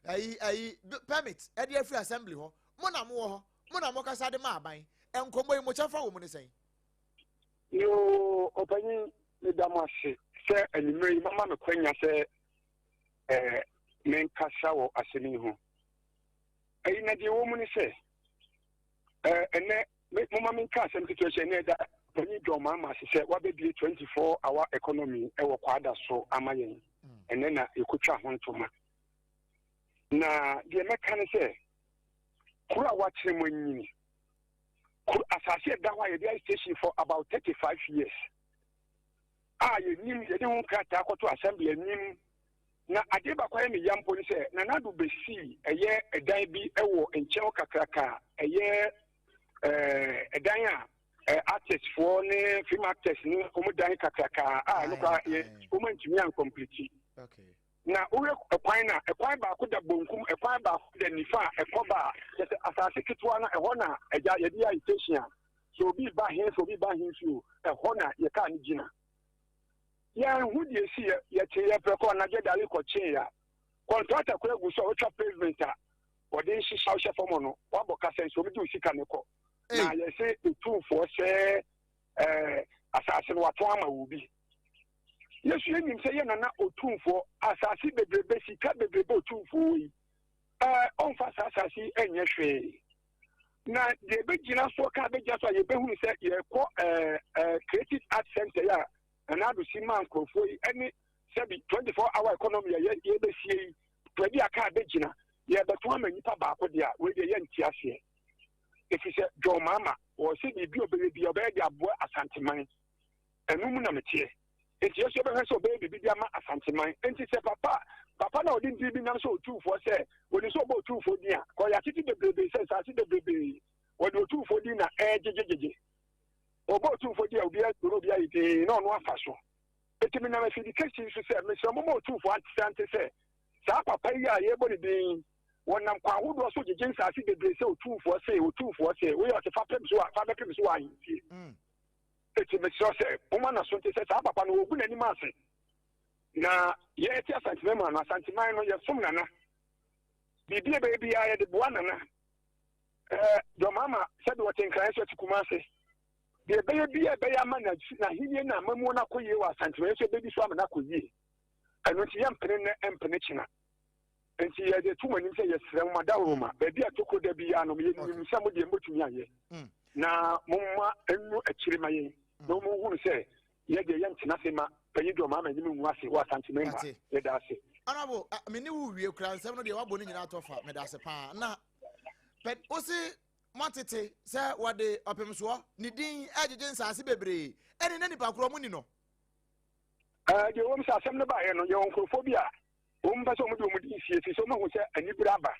Speaker 1: ayi ayi permit ɛde afiri assembly hɔ mo na mowɔ hɔ mo na mokasa de ma aban nkɔmmɔ yi mo kyɛfa wɔ mu ne sɛn
Speaker 6: Yoo, ɔpanyin, meda mo ase sɛ anwummerɛ yi mama me kwanya sɛ eh, menkasa wɔ asɛm yi ho. Ɛyi na deɛ ɛwɔ mu ne sɛ, eh, ɛnɛ moma menka asɛm ketewa sɛ ɛnɛ ɛda panyin John Mahama ase sɛ wabɛbie 24 hour economy ɛwɔ Kwada so ama yɛn. Mm. Ɛnɛ na yɛkɔtwa ho ntoma. Na deɛ mɛka ne sɛ, kuro a wakyerɛ mu anyini Kuro asase a ɛda hɔ a yɛde ayɛ station for about 35 years a yɛnim yɛde ho krataa kɔto assembly anim na adeɛ baako ayɛ me ya mpo ne sɛ Nana Addo bɛsii ɛyɛ ɛdan bi wɔ nkyɛn kakraka ɛyɛ ɛdan a artist foɔ ne film actors ne wɔn dan kakraka a ɛno koraa yɛ wɔn antumi ankɔmpliti. Na wohwɛ ɛkwan no a, ɛkwan baako da bonkum, ɛkwan baako da nifa a ɛkɔ ba a, kyerɛ sɛ asase ketewa no, ɛhɔ na agya yɛde yɛ station a, sɛ obi ba he sɛ obi ba he nso o, ɛhɔ na yɛ kaa no gyina. Yɛanhu deɛ esi yɛ, yɛtee yɛ prɛko anadwo dare kɔkyee a, kɔntrata koraa gu so a ɔtwa pavement a wɔde nhyehyɛ hyɛ fam no, wabɔ kasa nso wɔde wo sika no kɔ. Na yɛse otumfoɔ sɛ ɛɛ asase no watɔn ama obi. Yesu yɛnim sɛ yɛ nana otumfoɔ asase bebrebe sika bebrebe otumfoɔ wɔ yi ɛɛ ɔmfa saa asase yi ɛnyɛ hwee. Na deɛ ɛbɛgyina soɔ ka bɛgyina so a yɛbɛhunu sɛ yɛkɔ ɛɛ ɛɛ Creative Arts Center yi a Nana Addo si maa nkurɔfoɔ yi ɛne sɛbi 24 hour economy a yɛbɛsie yi, baabi a kaa bɛgyina yɛbɛto ama nnipa baako deɛ a, wei deɛ yɛnte aseɛ. Ɛfiri sɛ John Mahama wɔ sɛ biribi a ɔbɛyɛ bi a ɔbɛyɛ de aboa Asanteman. Ɛno mu na meteɛ. Enti yɛso yɛbɛhwɛ sɛ ɔbɛyɛ biribi de ama Asanteman. Enti sɛ papa papa na ɔde din bi nam sɛ otumfoɔ sɛ onim sɛ ɔbɔ otumfoɔ din a, kɔ yɛatete bebrebe sɛ nsaase bebrebe wɔde otumfoɔ din na ɛregyegyegyegye. Ɔbɔ otumfoɔ din a obiara suro obiara yɛ dinn na ɔno afa so. Enti menam afidi kɛse yi so sɛ mesrɛ momma otumfoɔ ante sɛ saa papa yi a yɛrebɔ ne din yi wɔnam kwan ahodoɔ so gyegye nsaase bebree sɛ otumfoɔ se otumfoɔ se woyɛ ɔte fa pem so a fa bɛpem so wɔ ahemfie. Enti mesrɛ sɛ momma n'aso nte sɛ saa papa no wɔgu n'anim ase. Na yɛte Asanteman mu ano, Asanteman no yɛsom Nana. Biribi a ɛbɛyɛ biara yɛde boa Nana. Ɛɛ Dɔmama sɛdeɛ ɔte Nkran nso ɛte Kumase. Deɛ ɛbɛyɛ biara ɛbɛyɛ ama n'ahennie no amammuo no akɔ yie wɔ Asanteman nso ɛbɛdi so ama no akɔ yie. Ɛno nti yɛmpene nnɛ mpene kyena. Nti yɛde to mo anim sɛ yɛsrɛ mo madaworoma baabi a tokuro da biara no yɛnim sɛ mo deɛ mobɛtumi ayɛ mm. na momma ɛnu akyire ma yɛn mm. na wɔn sɛ yɛ deɛ yɛntena ase ma panyin dɔm ama anim ngu ase wɔ Asante mu ha yɛda ase.
Speaker 1: Honorable, me ne wo wie kura nsɛm no deɛ wabɔ ne nyinaa tɔ fa meda ase paa na pɛ wosi moatete sɛ wɔde ɔpemsoɔ ne din ɛgyegye nsaase bebree ɛne na nipa korɔ mu ni no.
Speaker 6: Ɛɛ deɛ wɔm sɛ asɛm no baeɛ no yɛwɔ nkurɔfoɔ bi a Wɔn pɛ sɛ wɔn de wɔn din sie, efisɛ wɔn ahu sɛ anibere aba.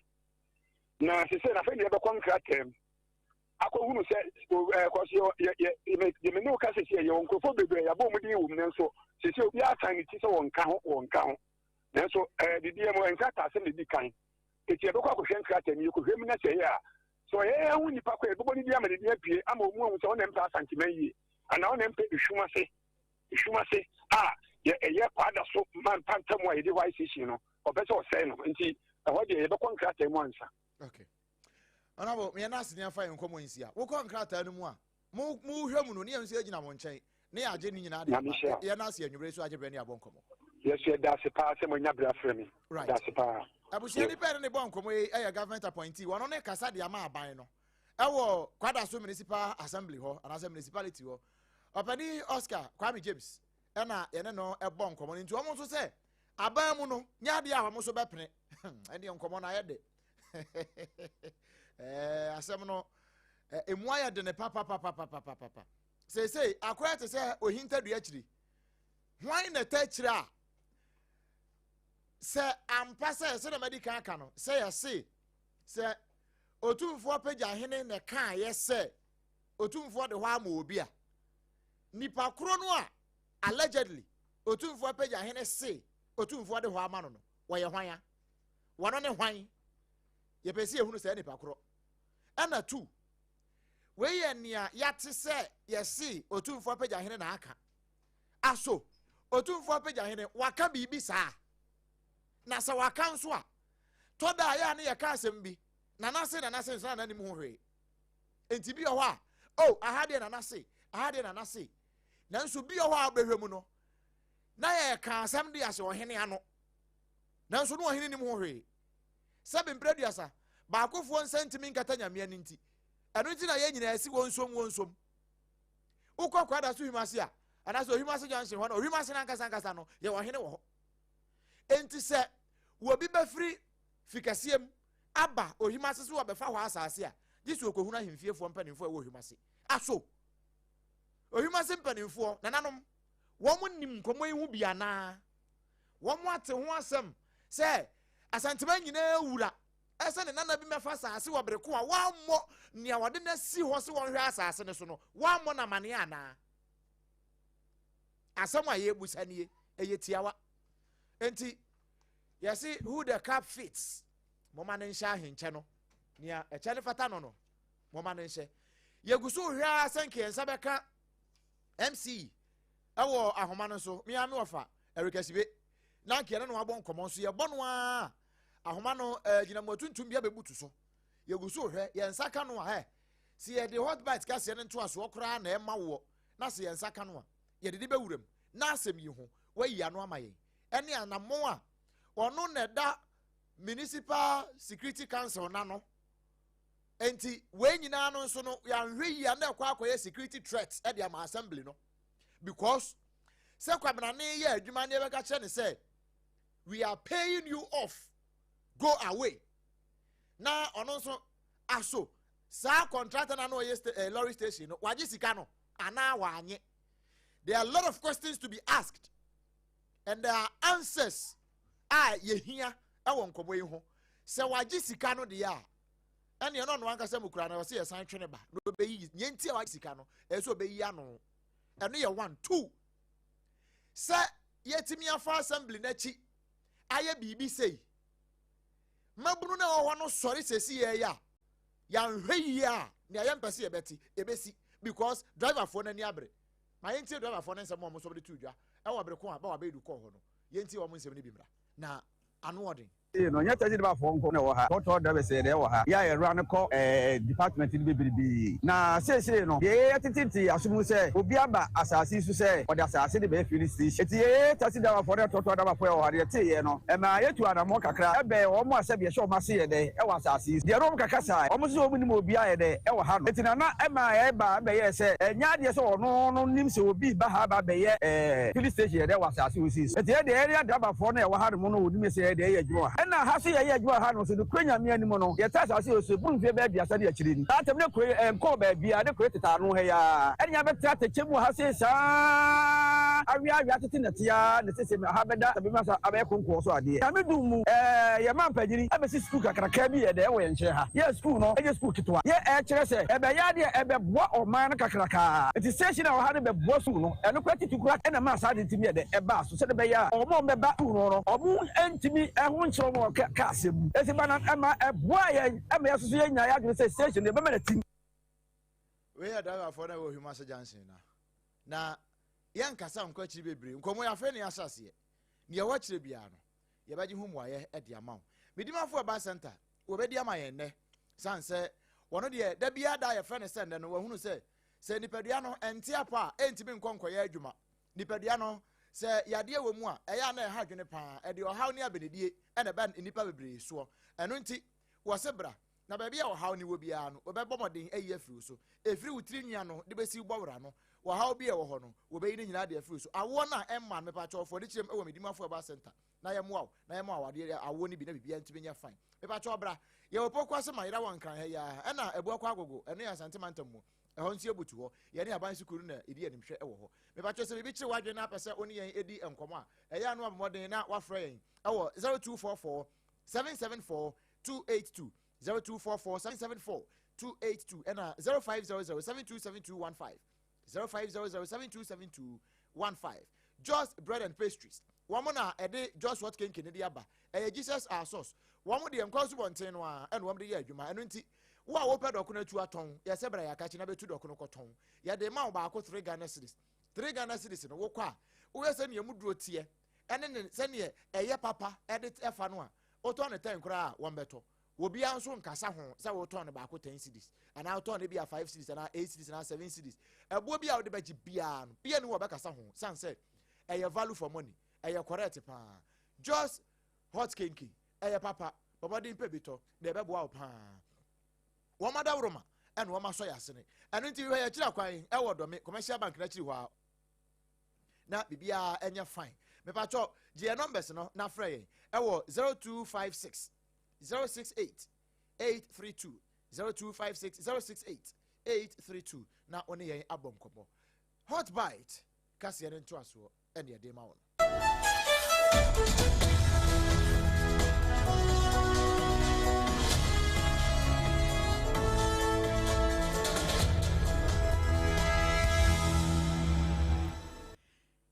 Speaker 6: Na sese na afei deɛ yɛbɛkɔ nkrataa mu akɔhunu sɛ ɛɛ kɔso yɛ yɛ yɛ deɛ me ne wo ka sese yɛ wɔn nkurɔfoɔ bebree yɛabɔ wɔn din wɔ mu nanso sese obiara asan ne ti sɛ wɔn nka ho wɔn nka ho nanso ɛɛ biribi mu nkrataa asɛm na edi kan eti yɛbɛkɔ akɔhwɛ nkrataa mu yɛkɔhwɛ mu na sɛ ɛyɛ a sɛ ɔyɛ yɛn ho nipa kɔ yɛbɛbɔ ne din ama ne din apue ama wɔn ahu sɛ ɔna mpɛ Asanteman yie anaa ɔna mpɛ ehwim ase Ehwim ase a yɛ ɛyɛ kwada so ma mpanta mu a yɛde hɔ station no ɔpɛ sɛ ɔsɛe no nti ɛhɔ deɛ yɛbɛkɔ nkrataa mu ansa.
Speaker 1: Okay. Honorable, meyɛ nurse ni afa yɛn nkɔmmɔ nsia. Wokɔ nkrataa no mu a, mo mo hwɛ mu no ne yɛn nso yɛgyina mo nkyɛn ne yɛagye ne nyinaa de aba. Yɛ nurse anwummere so agye berɛ ne abɔ nkɔmmɔ.
Speaker 6: Yɛso yɛda ase paa sɛ moanya berɛ afrɛ me.
Speaker 1: Right.
Speaker 6: Da ase paa.
Speaker 1: Abusua nipa yɛne ne bɔ nkɔmmɔ yi yɛ government appointee. Wɔno ne kasa de ama aban no ɛwɔ Kwadaso Municipal Assembly hɔ anaasɛ municipality hɔ. Ɔpanin Oscar Kwame James ɛna yɛne no ɛbɔ nkɔmmɔ no nti wɔn nso sɛ aban mu no nyɛ adeɛ a wɔn nso bɛpene ɛdeɛ nkɔmmɔ no ayɛ de ɛɛ asɛm no emu ayɛ de ne papapapapapapa seesei akɔyɛ te sɛ ohintadua akyiri hwan na ɛta akyire a sɛ ampa sɛ sɛdeɛ madi kan aka no sɛ yɛse sɛ otumfoɔ pagya hene na ɛkaeɛ sɛ Otumfoɔ de hɔ ama obi a, nipa koro no a allegedly Otumfoɔ apagya hene se Otumfoɔ de hɔ ama no no, wɔyɛ hwan a? Wɔno ne hwan? Yɛpɛ sɛ yɛhunu saa nipa korɔ. Ɛna tu, wei yɛ nea yɛate sɛ yɛse Otumfoɔ apagya hene na aka. Aso Otumfoɔ apagya hene waka biribi saa? Na sɛ waka nso a, tɔ da a yɛ a ne yɛka asɛm bi, nana se nana se nso na nana nim ho hwee. Enti bi wɔ hɔ a, oh, aha deɛ nana se, aha deɛ nana se. Nanso bi wɔ hɔ a wobɛhwɛ mu no, na yɛka asɛm de ahyɛ ɔhene ano. Nanso no ɔhene nim ho hwee. Sɛbe mprɛ aduasa, baakofoɔ nsa ntumi nkata Nyame ani nti. Ɛno nti na yɛn nyinaa si wɔn nsom wɔn nsom. Wokɔ Kwada so Hwimase a, anaasɛ Ohwimase Junction hɔ no, Ohwimase no ankasa ankasa no, yɛwɔ ɔhene wɔ hɔ. Enti sɛ wɔbi bɛfiri fi kɛseɛ mu aba Ohim ase sɛ wɔbɛfa hɔ asase a, gye sɛ ɔkɔhunu ahemfiefoɔ mpanimfoɔ a ɛwɔ Ohim ase. Aso Ohim ase mpanimfoɔ, nananom, wɔn nim nkɔmmɔ yi ho bi anaa? Wɔn ate ho asɛm sɛ Asanteman nyinaa wura ɛsɛ ne nana bi mɛfa asase wɔ bere ko a wɔammɔ nea wɔde no asi hɔ sɛ wɔnhwɛ asase no so no, wɔammɔ no amaneɛ anaa? Asɛm a yɛrebusa nie, ɛyɛ tiawa. Enti, Yɛse who the cap fits, momma no nhyɛ ahenkyɛ no. Nea ɛkyɛ no fata no no, momma no nhyɛ. Yɛgu so rehwɛ ara sɛ nka yɛn nsa bɛka MC ɛwɔ ahoma no so. Me ara me wɔfa Eric Asibe. Na nka yɛne no abɔ nkɔmmɔ nso yɛbɔ no ara ahoma no eh, gyinamoa tuntum bi abɛbutu so. Yɛgu so rehwɛ yɛn nsa ka no a ɛ sɛ yɛde hot bite kaseɛ no ntoasoɔ koraa na ɛma woɔ na sɛ yɛn nsa ka no a yɛde de bɛwuram na asɛm yi ho wayi ano ama yɛn. ne anammɔn a ɔno na ɛda Municipal Security Council n'ano. Enti wei nyinaa no nso no yɛanhwɛ yie a na ɛkɔ akɔyɛ security threat de ama assembly no because sɛ Kwabena ne yɛ adwuma ne yɛbɛka kyerɛ ne sɛ we are paying you off go away na ɔno nso aso saa contractor na na ɔyɛ sta eh, lorry station no wagye sika no anaa wanye. There are a lot of questions to be asked and there are answers a yɛhia wɔ nkɔmmɔ yi ho. Sɛ wagye sika no deɛ a ɛneɛ na ɔno ankasa mu koraa na ɔsɛ yɛsan twe ne ba na ɔbɛyi nea nti a wagye sika no ɛyɛ sɛ ɔbɛyi ano. Ɛno yɛ one. Two, sɛ yɛtumi afa assembly n'akyi ayɛ biribi sei, mmabunu no a ɛwɔ hɔ no sɔre sɛsi yɛ yɛ a yɛanhwɛ yie a nea yɛmpɛ sɛ yɛbɛte ɛbɛsi because driverfoɔ no ani abere. Ma yɛntie driverfoɔ no nsɛm a wɔn nso de to dwa ɛwɔ bere ko a Bawa Baidu kɔɔ hɔ no. Yɛntie wɔn nsɛm no bi mmra na ano ɔden.
Speaker 4: Sei no, nyɛ taxi driverfoɔ nko na ɛwɔ ha, trɔtrɔ drivers yɛ deɛ ɛwɔ ha, yɛ a yɛwura no kɔ ɛɛ department no bebrebe. Na seesei no, deɛ yɛtetete aso mu sɛ obi aba asase yi so sɛ ɔde asase de bɛyɛ filling station. Enti yɛn taxi driverfoɔ ne trɔtrɔ driverfoɔ a ɛwɔ ha no, yɛteeɛ no, ɛmaa yɛtuu anammɔn kakra bɛn wɔn a sɛbi yɛhyɛ wɔn ase yɛ dɛ wɔ asase yi so. Deɛ ne wɔn kakasae, wɔn nso sɛ wɔn nnim obiara yɛ dɛ wɔ ha no. Enti Nana ɛmaa yɛbaa bɛyɛɛ sɛ ɛnyɛ adeɛ sɛ ɔno no nim sɛ obi reba ha aba abɛyɛ filling station yɛ dɛ wɔ asase wɔ sei so. Enti yɛn deɛ yɛne adrabafoɔ no a ɛwɔ ha nom no wɔnim sɛ yɛn deɛ yɛyɛ adwuma wɔ ha. Ɛna ha nso yɛyɛ adwuma wɔ ha nom nso nokorɛ Nyame anim no yɛte asase wɔ so ɛboro mfeɛ bɛyɛ aduasa ne akyire ni. Saa tɛm no kuro yi ɛnkɔɔ baabiara ne kuro yi tete ano ha yi ara. Ɛne yɛabɛte atɛkyɛ mu wɔ ha sei saa ara aweawea tete nnɛteɛ ara na seesei ha bɛda Sabima so abɛyɛ konkoɔ so adeɛ. Nyame dom mu ɛɛ yɛn mampanyini abɛsi sukuu kakraka bi yɛ dɛ wɔ yɛn nkyɛn ha. Yɛ sukuu no ɛnyɛ sukuu ketewa. Yɛ ɛkyerɛ sɛ ɛbɛyɛ adeɛ a ɛbɛboa ɔman no kakraka. Nti station a ɛwɔ ha no bɛboa sukuu no. Ɛno koraa titiriw koraa na ɛmaa saa ade no tumi yɛ dɛ ɛbaa so sɛdeɛ ɛbɛyɛ a wɔn a wɔbɛba sukuu no no wɔn ntumi ho nkyerɛ wɔn wɔ kaa asɛm mu. Enti ba no ɛma ɛboaa yɛn ma yɛn nso so yɛnyaa yɛn adwene sɛ station no yɛbɛma no atim.
Speaker 1: Wei yɛ driverfoɔ no a ɛwɔ Hwimase Junction na na yɛnkasa nkɔ akyiri bebree. Nkɔmmɔ yi afei na yɛahyɛ aseɛ. Nea ɛwɔ akyire biara no, yɛbɛgye ho mmuaeɛ de ama wo. Medimafo Herbal Center, wɔbɛdi ama yɛn nnɛ. Sane sɛ wɔno deɛ da biara da a yɛfrɛ no sɛ nnɛ no, wɔahunu sɛ sɛ nipadua no ɛnte apɔ a, ɛntumi nkɔ nkɔyɛ adwuma. Nipadua no, sɛ yadeɛ wɔ mu a, ɛyɛ a na ɛha adwene paa. Ɛde ɔhaw ne abenedie na ɛba nnipa bebree soɔ. Ɛno nti, wɔse bra, na baabi a ɔhaw no wɔ biara no, wɔbɛbɔ mmɔden ayi afiri wo so. Ɛfiri wo tiri nwi ano de bɛsi wo bɔwerɛ ano, ɔhaw bi a ɛwɔ hɔ no, wɔbɛyi ne nyinaa de afiri wo so. Awoɔ no a ɛmma no, mepakyɛw, fa w'ani kyerɛ mu wɔ Medimafo Herbal Center na yɛmmoa wo na yɛma wo awadeɛ awoɔ no bi na biribiara ntumi nyɛ fine. Mepakyɛw bra, yɛwɔ Pokuase Mayera wɔ Nkran ha yi ara, ɛna Abuakwa Agogo, ɛno yɛ Asante mantam mu. Ɛhɔ nso yɛbutu hɔ. Yɛne aban sukuu no na ɛdi animhwɛ wɔ hɔ. Mepakyɛw sɛ biribi kyere w'adwene na apɛ sɛ wo ne yɛn di nkɔmmɔ a, ɛyɛ a na wabɔ mmɔden na wafrɛ yɛn wɔ 0244 774 282, 0244 774 282 ɛna 0500 727215, 0500 727215. Jos Bread and Pastries, wɔn na ɛde Jos Hot Kenke no de aba. Ɛyɛ Jesus Our Source. Wɔn deɛ nkwa asubɔnten no ara ɛna wɔn de yɛ adwuma. Ɛno nti, wo a wopɛ dɔkono atu atɔn, yɛ sɛ bra yɛakakye na bɛtu dɔkono kɔtɔn. Yɛde ma wo baako 3 Ghana cedis. 3 Ghana cedis no, wokɔ a, wohwɛ sɛnea emu duro teɛ ɛne ne sɛnea ɛyɛ papa ɛde ɛfa no a, wotɔn no 10 koraa a, wɔn bɛtɔ. Obiara nso nkasa ho sɛ wotɔn no baako 10 cedis anaa wotɔn no bi a 5 cedis anaa 8 cedis anaa 7 cedis. Ɛboɔ bi a wode bɛgye biara no, bia ne wɔ bɛkasa ho san sɛ ɛyɛ value for money, ɛyɛ correct paa. Just Hot Kenke ɛyɛ papa, bɔbɔden pɛ bi tɔ na ɛbɛboa wo paa. Wɔn adaworoma ɛna wɔn asɔ yɛ asene. Ɛno nti hwɛ yɛkyerɛ kwan ɛwɔ Dɔme Commercial Bank n'akyiri hɔ a na biribiara ɛnyɛ fine. Mepatwɔ gye yɛn numbers no na frɛ yɛn ɛwɔ 0256 068 832, 0256 068 832 na wo ne yɛn abɔ nkɔmmɔ. Hot Bite kaseɛ no ntoasoɔ ɛne ɛde ma wo no.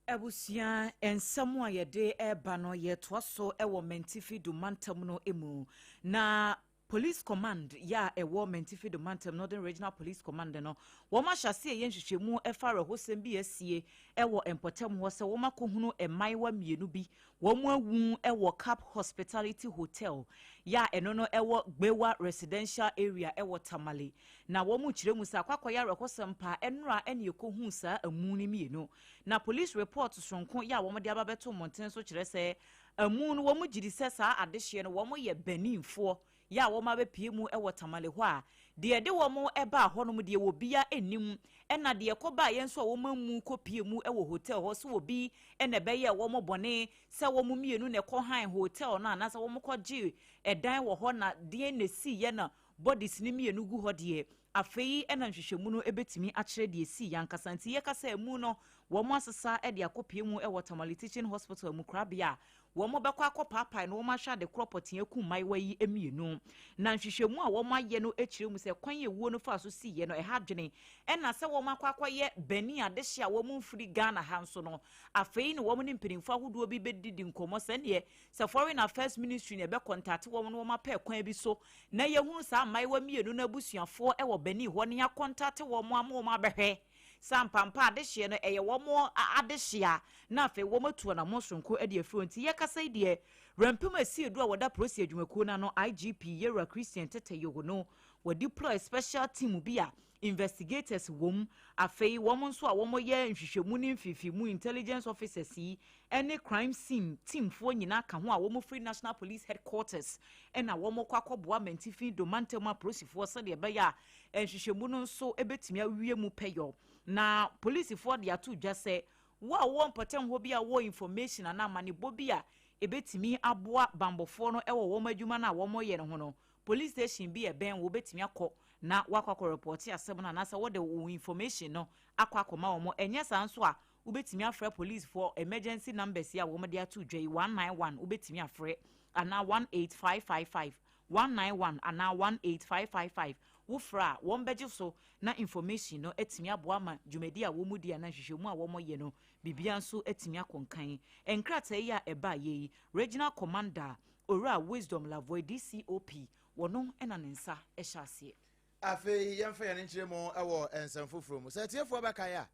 Speaker 7: Abusua nsɛm a yɛde ɛreba no, yɛtoa so wɔ Mantifi do mantam no mu. Na Police Command yɛ a ɛwɔ Mantifi do mantam, Northern Regional Police Command no, wɔn ahyɛ ase ɛyɛ nhwehwɛmu ɛfa awerɛhosɛm bi asie ɛwɔ mpɔtam hɔ sɛ wɔn akɔhunu mmaayewa mmienu bi wɔn awu ɛwɔ Cap Hospitality Hotel yɛ a ɛno no ɛwɔ Gbewa Residential Area ɛwɔ Tamale. Na wɔn kyerɛ mu sɛ akɔakɔyɛ awerɛhosɛm paa ɛnora ɛne ɛkɔhuu saa amu no mmienu. Na police report soronko yɛ a wɔde aba bɛto mmɔnten so kyerɛ sɛ Amu no, wɔn gyidi sɛ saa adehyeɛ no wɔn yɛ Beninfoɔ yɛ a wɔn abɛpue mu wɔ Tamale hɔ a, deɛ ɛde wɔn baa hɔnom deɛ obia nnim, ɛna deɛ ɛkɔbaeɛ nso a wɔn amu kɔpue mu wɔ hotel hɔ sɛ obi na ɛbɛyɛɛ wɔn bɔne sɛ wɔn mmienu na ɛkɔ han hotel no anaasɛ wɔn kɔgye ɛdan wɔ hɔ na deɛn na ɛsiiɛ na bodies no mmienu gu hɔ deɛ, afei na nhwehwɛmu no bɛtumi akyerɛ deɛ ɛsiiɛ ankasa. Nti yɛka sɛ amu no wɔn asesa de akɔpue mu wɔ Tamale Teaching Hospital amukorabea a wɔbɛkɔ akɔpaapae na wɔahwɛ ade korɔ pɔtee akum mmaayewa yi mmienu. Na nhwehwɛmu a wɔayɛ no kyerɛ mu sɛ kwan a ewuo no faa so siiɛ no, ɛha adwene. Ɛna sɛ wɔakɔ akɔyɛ Benin adehye a wɔmfiri Ghana ha nso no, afei na wɔn ne mpanimfoɔ ahodoɔ bi bɛdidi nkɔmmɔ sɛ ɛnneɛ sɛ Foreign Affairs Ministry na ɛbɛkɔntate wɔn na wɔapɛ kwan bi so na yɛhunu saa mmaayewa mmienu no abusuafoɔ wɔ Benin hɔ na yɛakɔntate wɔn ama wɔn abɛhwɛ Sɛ ampampa adehyeɛ no ɛyɛ wɔn adehyeɛ a, na afei wɔn atu anammɔn soronko de afiri hɔ. Nti yɛkasa yi deɛ, Werɛmpem Asiedu a wɔda Polisi adwumakuo no ano, IGP Yewura Christian Tetteh Yohuno, wɔ deploy special team bi a investigators wɔ mu, afei wɔn nso a wɔyɛ nhwehwɛmu ne mfeefeemu, intelligence officers yi, ne crime scene team foɔ nyinaa ka ho a wɔfiri National Police Headquarters na wɔkɔ akɔboa Mantifi Do mantam apolisifoɔ sɛdeɛ ɛbɛyɛ a nhwehwɛmu no nso bɛtumi awie mu pɛyɔ. Na polisifoɔ de ato dwa sɛ wo a wowɔ mpɔtam hɔ bi a wowɔ information anaa amanebɔ bi a ɛbɛtumi aboa banbɔfoɔ no wɔ wɔn adwuma no a wɔyɛ no ho no, police station bi a ɛbɛn wo wobɛtumi akɔ na woakɔ akɔ repɔte asɛm no anaasɛ wode wo information no akɔ akɔma wɔn. Ɛnyɛ saa nso a, Wobɛtumi afrɛ policefoɔ emergency numbers yi a wɔde ato dwa yi, 191 wobɛtumi afrɛ anaa 18555, 191 anaa 18555. Wofrɛ a, wɔbɛgye so na information no atumi aboa ama dwumadi a wɔdi anaa nhwehwɛmu a wɔyɛ no, biribiara nso atumi akɔ nkan. Nkrataa yi a ɛbaeɛ yi, Regional Commander, Owura Wisdom Lavoie, DCOP, wɔno na ne nsa hyɛ aseɛ.
Speaker 1: Afei yɛmfa yɛn nkyerɛ mu wɔ nsɛm foforɔ mu. Sɛ atiefoɔ bɛkae a,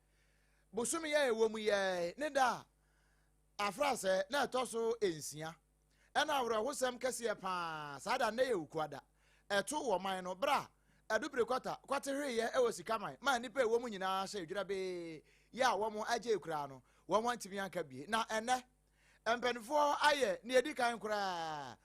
Speaker 1: bosome yi a ɛwɔ mu yi ara ne da a afrasɛ na ɛtɔ so nsia ɛna awerɛhosɛm kɛseɛ paa saa da nnɛ yɛ Wukuada ɛto wɔ man no berɛ a adubire kwata kwate hweeɛ ɛwɔ sika man ma nnipa ɛwɔ mu nyinaa hyɛ dwira bee yɛ a wɔn agye koraa no wɔn antumi anka bie na ɛnɛ mpanimfoɔ ayɛ nea edi kan koraa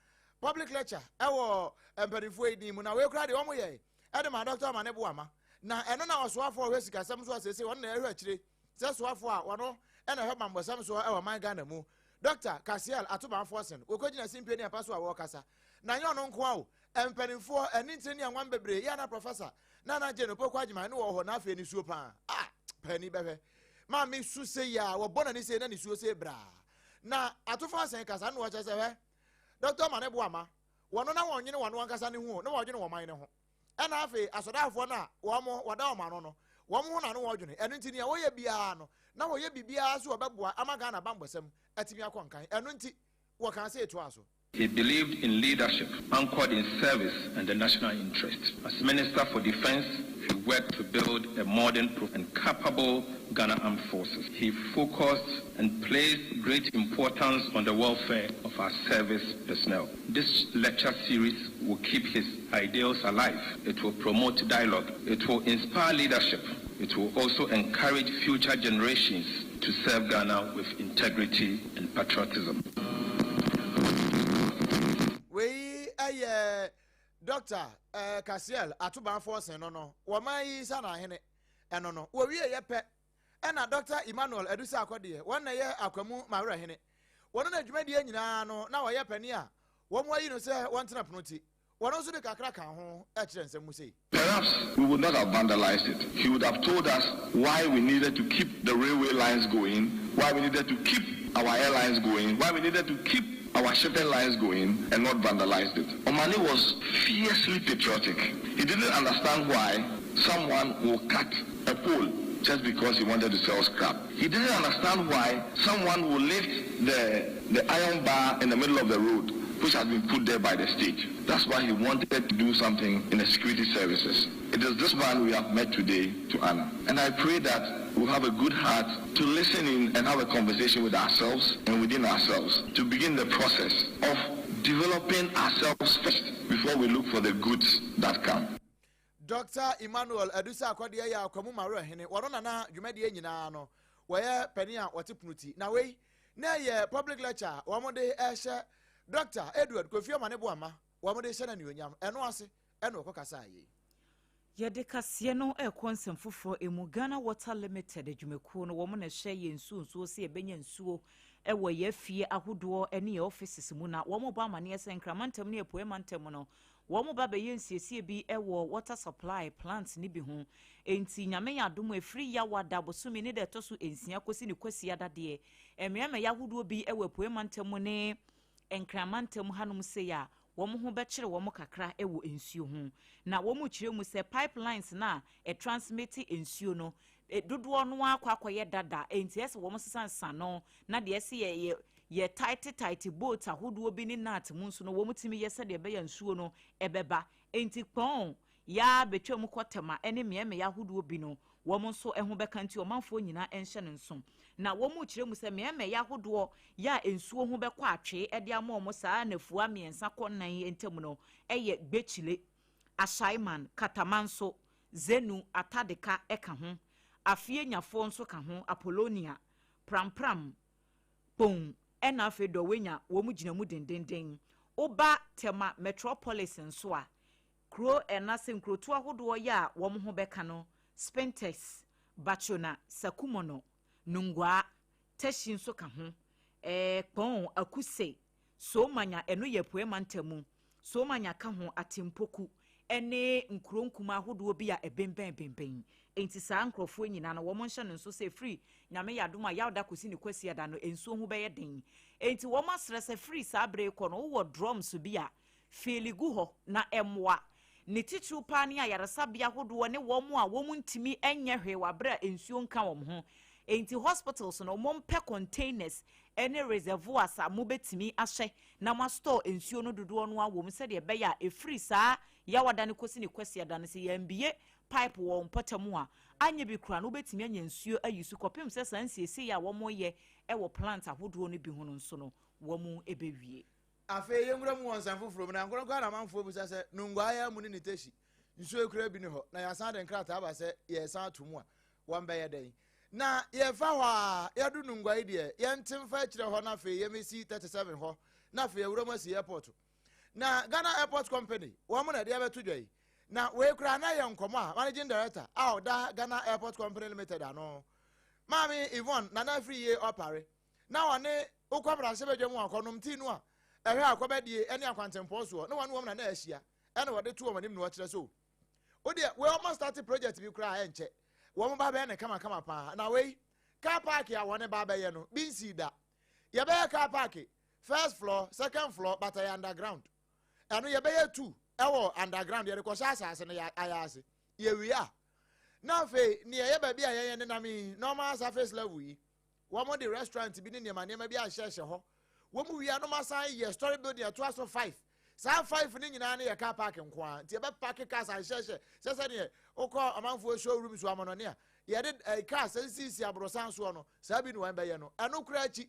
Speaker 1: public lecture ɛwɔ mpanimfoɔ yi din mu na wei koraa deɛ wɔn yɛ ɛde ma dɔkta ama ne bo ama na ɛno na ɔsoafoɔ ɔhwɛ sikasɛm so asese wɔn na ɛhwɛ akyire sɛ soafoɔ a wɔn ɛna ɛhwɛ bambɔsɛm soɔ ɛwɔ man Ghana mu dɔkta Kasiel Atobanfoɔ sen wɔkɔgyina simpie ne apa so a wɔrekasa na nyɛ ɔno nko a o mpanimfoɔ ɛne ntire ne anwan bebree yɛ na professor Nana Jane Opoku Agyemang ne wɔ hɔ na afei nisuo paa ah paani bɛhwɛ maame su se yɛ a wɔbɔ n'ani se na nisuo se braa na atofo asɛn kasa no wɔkyɛ sɛ hwɛ dɔkta ma ne bo ama wɔn na wɔn nwene wɔn ankasa ne ho na wɔdwene wɔn man ne ho ɛna afei asɔdaafoɔ no a wɔn wɔda wɔn ano no wɔn ho na no wɔdwene ɛno nti nea wɔyɛ biara no na wɔyɛ biribiara so wɔbɛboa ama Ghana bambɔsɛm atumi akɔ nkan ɛno nti wɔka sɛ ɛtoa so.
Speaker 8: He believed in leadership anchored in service and the national interest. As Minister for Defense, he worked to build a modern and capable Ghana Armed Forces. He focused and placed great importance on the welfare of our service personnel. This lecture series will keep his ideals alive. It will promote dialogue. It will inspire leadership. It will also encourage future generations to serve Ghana with integrity and patriotism.
Speaker 1: Wei yɛ Dɔkta eh, Cassiel Atoban Forson no no, wɔman yi sanahene ɛno no. Wɔwie yɛ pɛ ɛna Dɔkta Emmanuel Adusa Akɔdeɛ, wɔn na ɛyɛ Akwamu Mawerɛhene. Wɔn na dwumadie nyinaa no na wɔyɛ panin a wɔn ayi no sɛ wɔntena pono ti. Wɔn nso de kakra kaa ho kyerɛ nsɛm mu sei.
Speaker 9: Perhaps we would not have vandalized it. He would have told us why we needed to keep the railway lines going, why we needed to keep our airlines going, why we needed to keep our shipping lines going and not vandalized it. Omane was fiercely patriotic. He didn't understand why someone will cut a pole just because he wanted to sell scrap. He didn't understand why someone will lift the, the iron bar in the middle of the road which has been put there by the state. That's why he wanted to do something in the security services. It is this man we have met today to honor. And I pray that we'll have a good heart to listen in and have a conversation with ourselves and within ourselves to begin the process of developing ourselves first before we look for the goods that come.
Speaker 1: Dɔkta Emmanuel Adusa Akɔdeɛ yɛ Akwamu Mawerɛ Hene. Wɔno na na dwumadie nyinaa no wɔyɛ panin a wɔte pono ti. Na wei. Na ɛyɛ public lecture a wɔde rehyɛ Dɔkta Edward Kofi Omane Boamah, wɔde rehyɛ no anuonyam. Ɛno ase na ɔkɔkasaa yei.
Speaker 7: Yɛde kaseɛ no rekɔ nsɛm foforɔ mu. Ghana Water Limited adwumakuo no, wɔn na ɛhwɛ yɛn nsuo nsuo sɛ yɛbɛnya nsuo wɔ yɛn afie ahodoɔ ne yɛn offices mu. Na wɔrebɔ amaneɛ sɛ Nkran mantam ne Apueɛ mantam no, wɔreba abɛyɛ nsiesie bi wɔ water supply plant no bi ho. Enti Nyame yɛ adom a, ɛfiri Yawada bosome ne da ɛtɔ so nsia kɔsi ne Kwasiada deɛ, mmeammɛeɛ ahodoɔ bi wɔ Apueɛ mantam ne Nkran mantam hanom sei a, wɔn ho bɛkyere wɔn kakra wɔ nsuo ho. Na wɔkyerɛ mu sɛ pipe lines no a ɛtransmite nsuo no, dodoɔ no ara akɔ akɔyɛ dada, enti ɛsɛ sɛ wɔsesa nsano, na deɛ ɛsɛ yɛ yɛ yɛ tight tight bolt ahodoɔ bi ne nut mu nso no wɔtumi yɛ sɛdeɛ ɛbɛyɛ a nsuo no ɛbɛba. Enti kpɔn Yaa bɛtwam kɔ Tema ne mmeammea ahodoɔ bi no, wɔn nso ho bɛka nti ɔmanfoɔ nyinaa nhyɛ no nso. Na wɔrekyerɛ mu sɛ mmeammea ahodoɔ yɛ a nsuo ho bɛkɔ atwee de ama wɔn saa nnafua mmiɛnsa kɔ nnan yi ntam no yɛ Gbekyile, Ashaiman, Katamanso, Zenu, Atadeka ka ho, Afie-Nyafoɔ nso ka ho, Apollonia, Prampram, Kpong ɛna afei Dɔwenya wɔn gyina mu dendenden. Woba Tema Metropolis nso a, Kuro anase nkurotoɔ ahodoɔ yɛ a wɔn ho bɛka no, Spintex, Bachona, Sakumono, Nungua, Teshie nso ka ho, ɛɛ Kpong, Akuse, Somanya, ɛno yɛ Apueɛ mantam mu, Somanya ka ho, Atimpoku, ɛne nkuro nkumaa ahodoɔ bi a ɛbenbɛn benbɛn. Enti saa nkorɔfoɔ nyinaa no, wɔn nhyɛ no nso sɛ ɛfiri Nyame yɛ adom a Yawda kɔsi ne Kwasiada no, nsuo ho bɛyɛ den. Enti wɔn asrɛ sɛ firi saa berɛ yi kɔ no, wowɔ drums bi a, Fiili gu hɔ na ɛmmoa. Ne titiriw paa ne ayaresabea ahodoɔ ne wɔn a wɔntumi nyɛ hwee wɔ aberɛ a nsuo nka wɔn ho. Enti hospitals no mompɛ containers ne reservoirs a mobɛtumi ahyɛ na mo astore nsuo no dodoɔ no ara wɔ mu sɛdeɛ ɛbɛyɛ a ɛfiri saa Yawada no kɔsi ne Kwasiada no sɛ yɛambue pipe wɔ wo mpɔtam a, anyɛ bi koraa no wobɛtumi anya nsuo ayi so kɔpem sɛ saa nsiesie a wɔreyɛ wɔ plant ahodoɔ no bi ho no nso no wɔbɛwie.
Speaker 1: Afei yɛnwura mu wɔ nsɛm foforɔ mu, na nkoronkoa na amanfoɔ bisa sɛ, Nungua yi ara mu ne ne Teshie nsuo yi koraa bi nni hɔ, na yɛasan de nkrataa aba sɛ yɛresan ato mu a, wɔbɛyɛ dɛn? Na yɛfa hɔ a, yɛadu Nungua yi deɛ, yɛnte mfa akyire hɔ na afei yɛmmɛsi 37 hɔ, na afei yɛawura mu asi airport. Na Ghana Airport Company, wɔn na ɛde abɛto dwa yi. Na wei koraa na yɛ nkɔmmɔ a Managing Director a ɔda Ghana Airport Company Limited ano, Maame Yvonne Nana Afriyie Opare, na wɔne wo kɔ mmarahyɛbadwa mu akɔnom tii no a ɛhwɛ akɔbɛdie ne akwantempɔn soɔ na wɔne wɔn na na ahyia ɛna wɔde to wɔn anim na wɔkyerɛ so wo deɛ wei wɔn start project bi koraa ɛnkyɛ wɔn ba bɛyɛ ne kamakama paa na wei car park a wɔne ba bɛyɛ no bi nsii da yɛbɛyɛ car park first floor second floor but ɛyɛ underground ɛno yɛbɛyɛ two ɛwɔ underground yɛde kɔhyɛ asase no ayɛ ase yɛwie a na afei nea ɛyɛ baabi a yɛyɛ nenam yi normal surface level yi Wɔde restaurant bi ne nneɛma nneɛma bi ahyehyɛ hɔ. Wɔn wie a na wɔasan yɛ story building ɛtoa so five. Saa five no nyinaa no yɛ car park nko ara. Nti yɛbɛ park cars ahyehyɛ sɛ sɛdeɛ wokɔ amanfoɔ showroom so amɔnɔne a yɛde eh, cars asisisi aborosan soɔ no, saa bi na wɔn bɛyɛ no. Ɛno koraa akyi,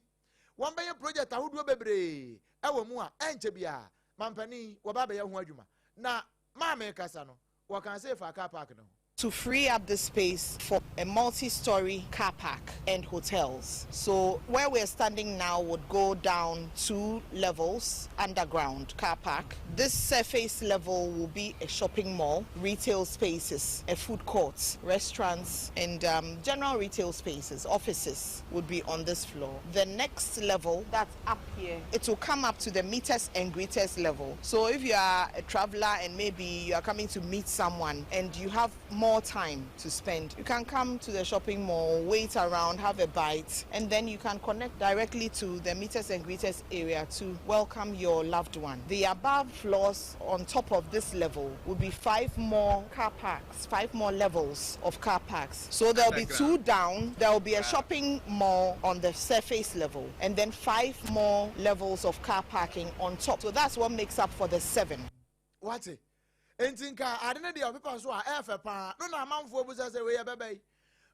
Speaker 1: wɔn bɛyɛ project ahodoɔ bebree ɛwɔ mu a ɛnkyɛ biara mampanin wɔba abɛyɛ ho adwuma. Na maame kasa no, wɔkaa sɛ fa car park no ho.
Speaker 10: To free up the space for a multi-story car park and hotels. So where we're standing now would go down two levels underground car park. This surface level will be a shopping mall, retail spaces, a food court, restaurants, and um, general retail spaces, offices would be on this floor. The next level, that's up here, it will come up to the meters and greeters level. So if you are a traveler and maybe you are coming to meet someone and you have more time to spend, you can come to the shopping mall, wait around, have a bite, and then you can connect directly to the meters and greeters area to welcome your loved one. The above floors on top of this level will be five more car parks, five more levels of car parks. So there'll be two down, there'll be a shopping mall on the surface level, and then five more levels of car parking on top. So that's what makes up for the seven.
Speaker 1: Wate? Enti nka ade no deɛ ɔpepa so a ɛyɛ fɛ paa no na amanfoɔ bisa sɛ wei ɛbɛba yi.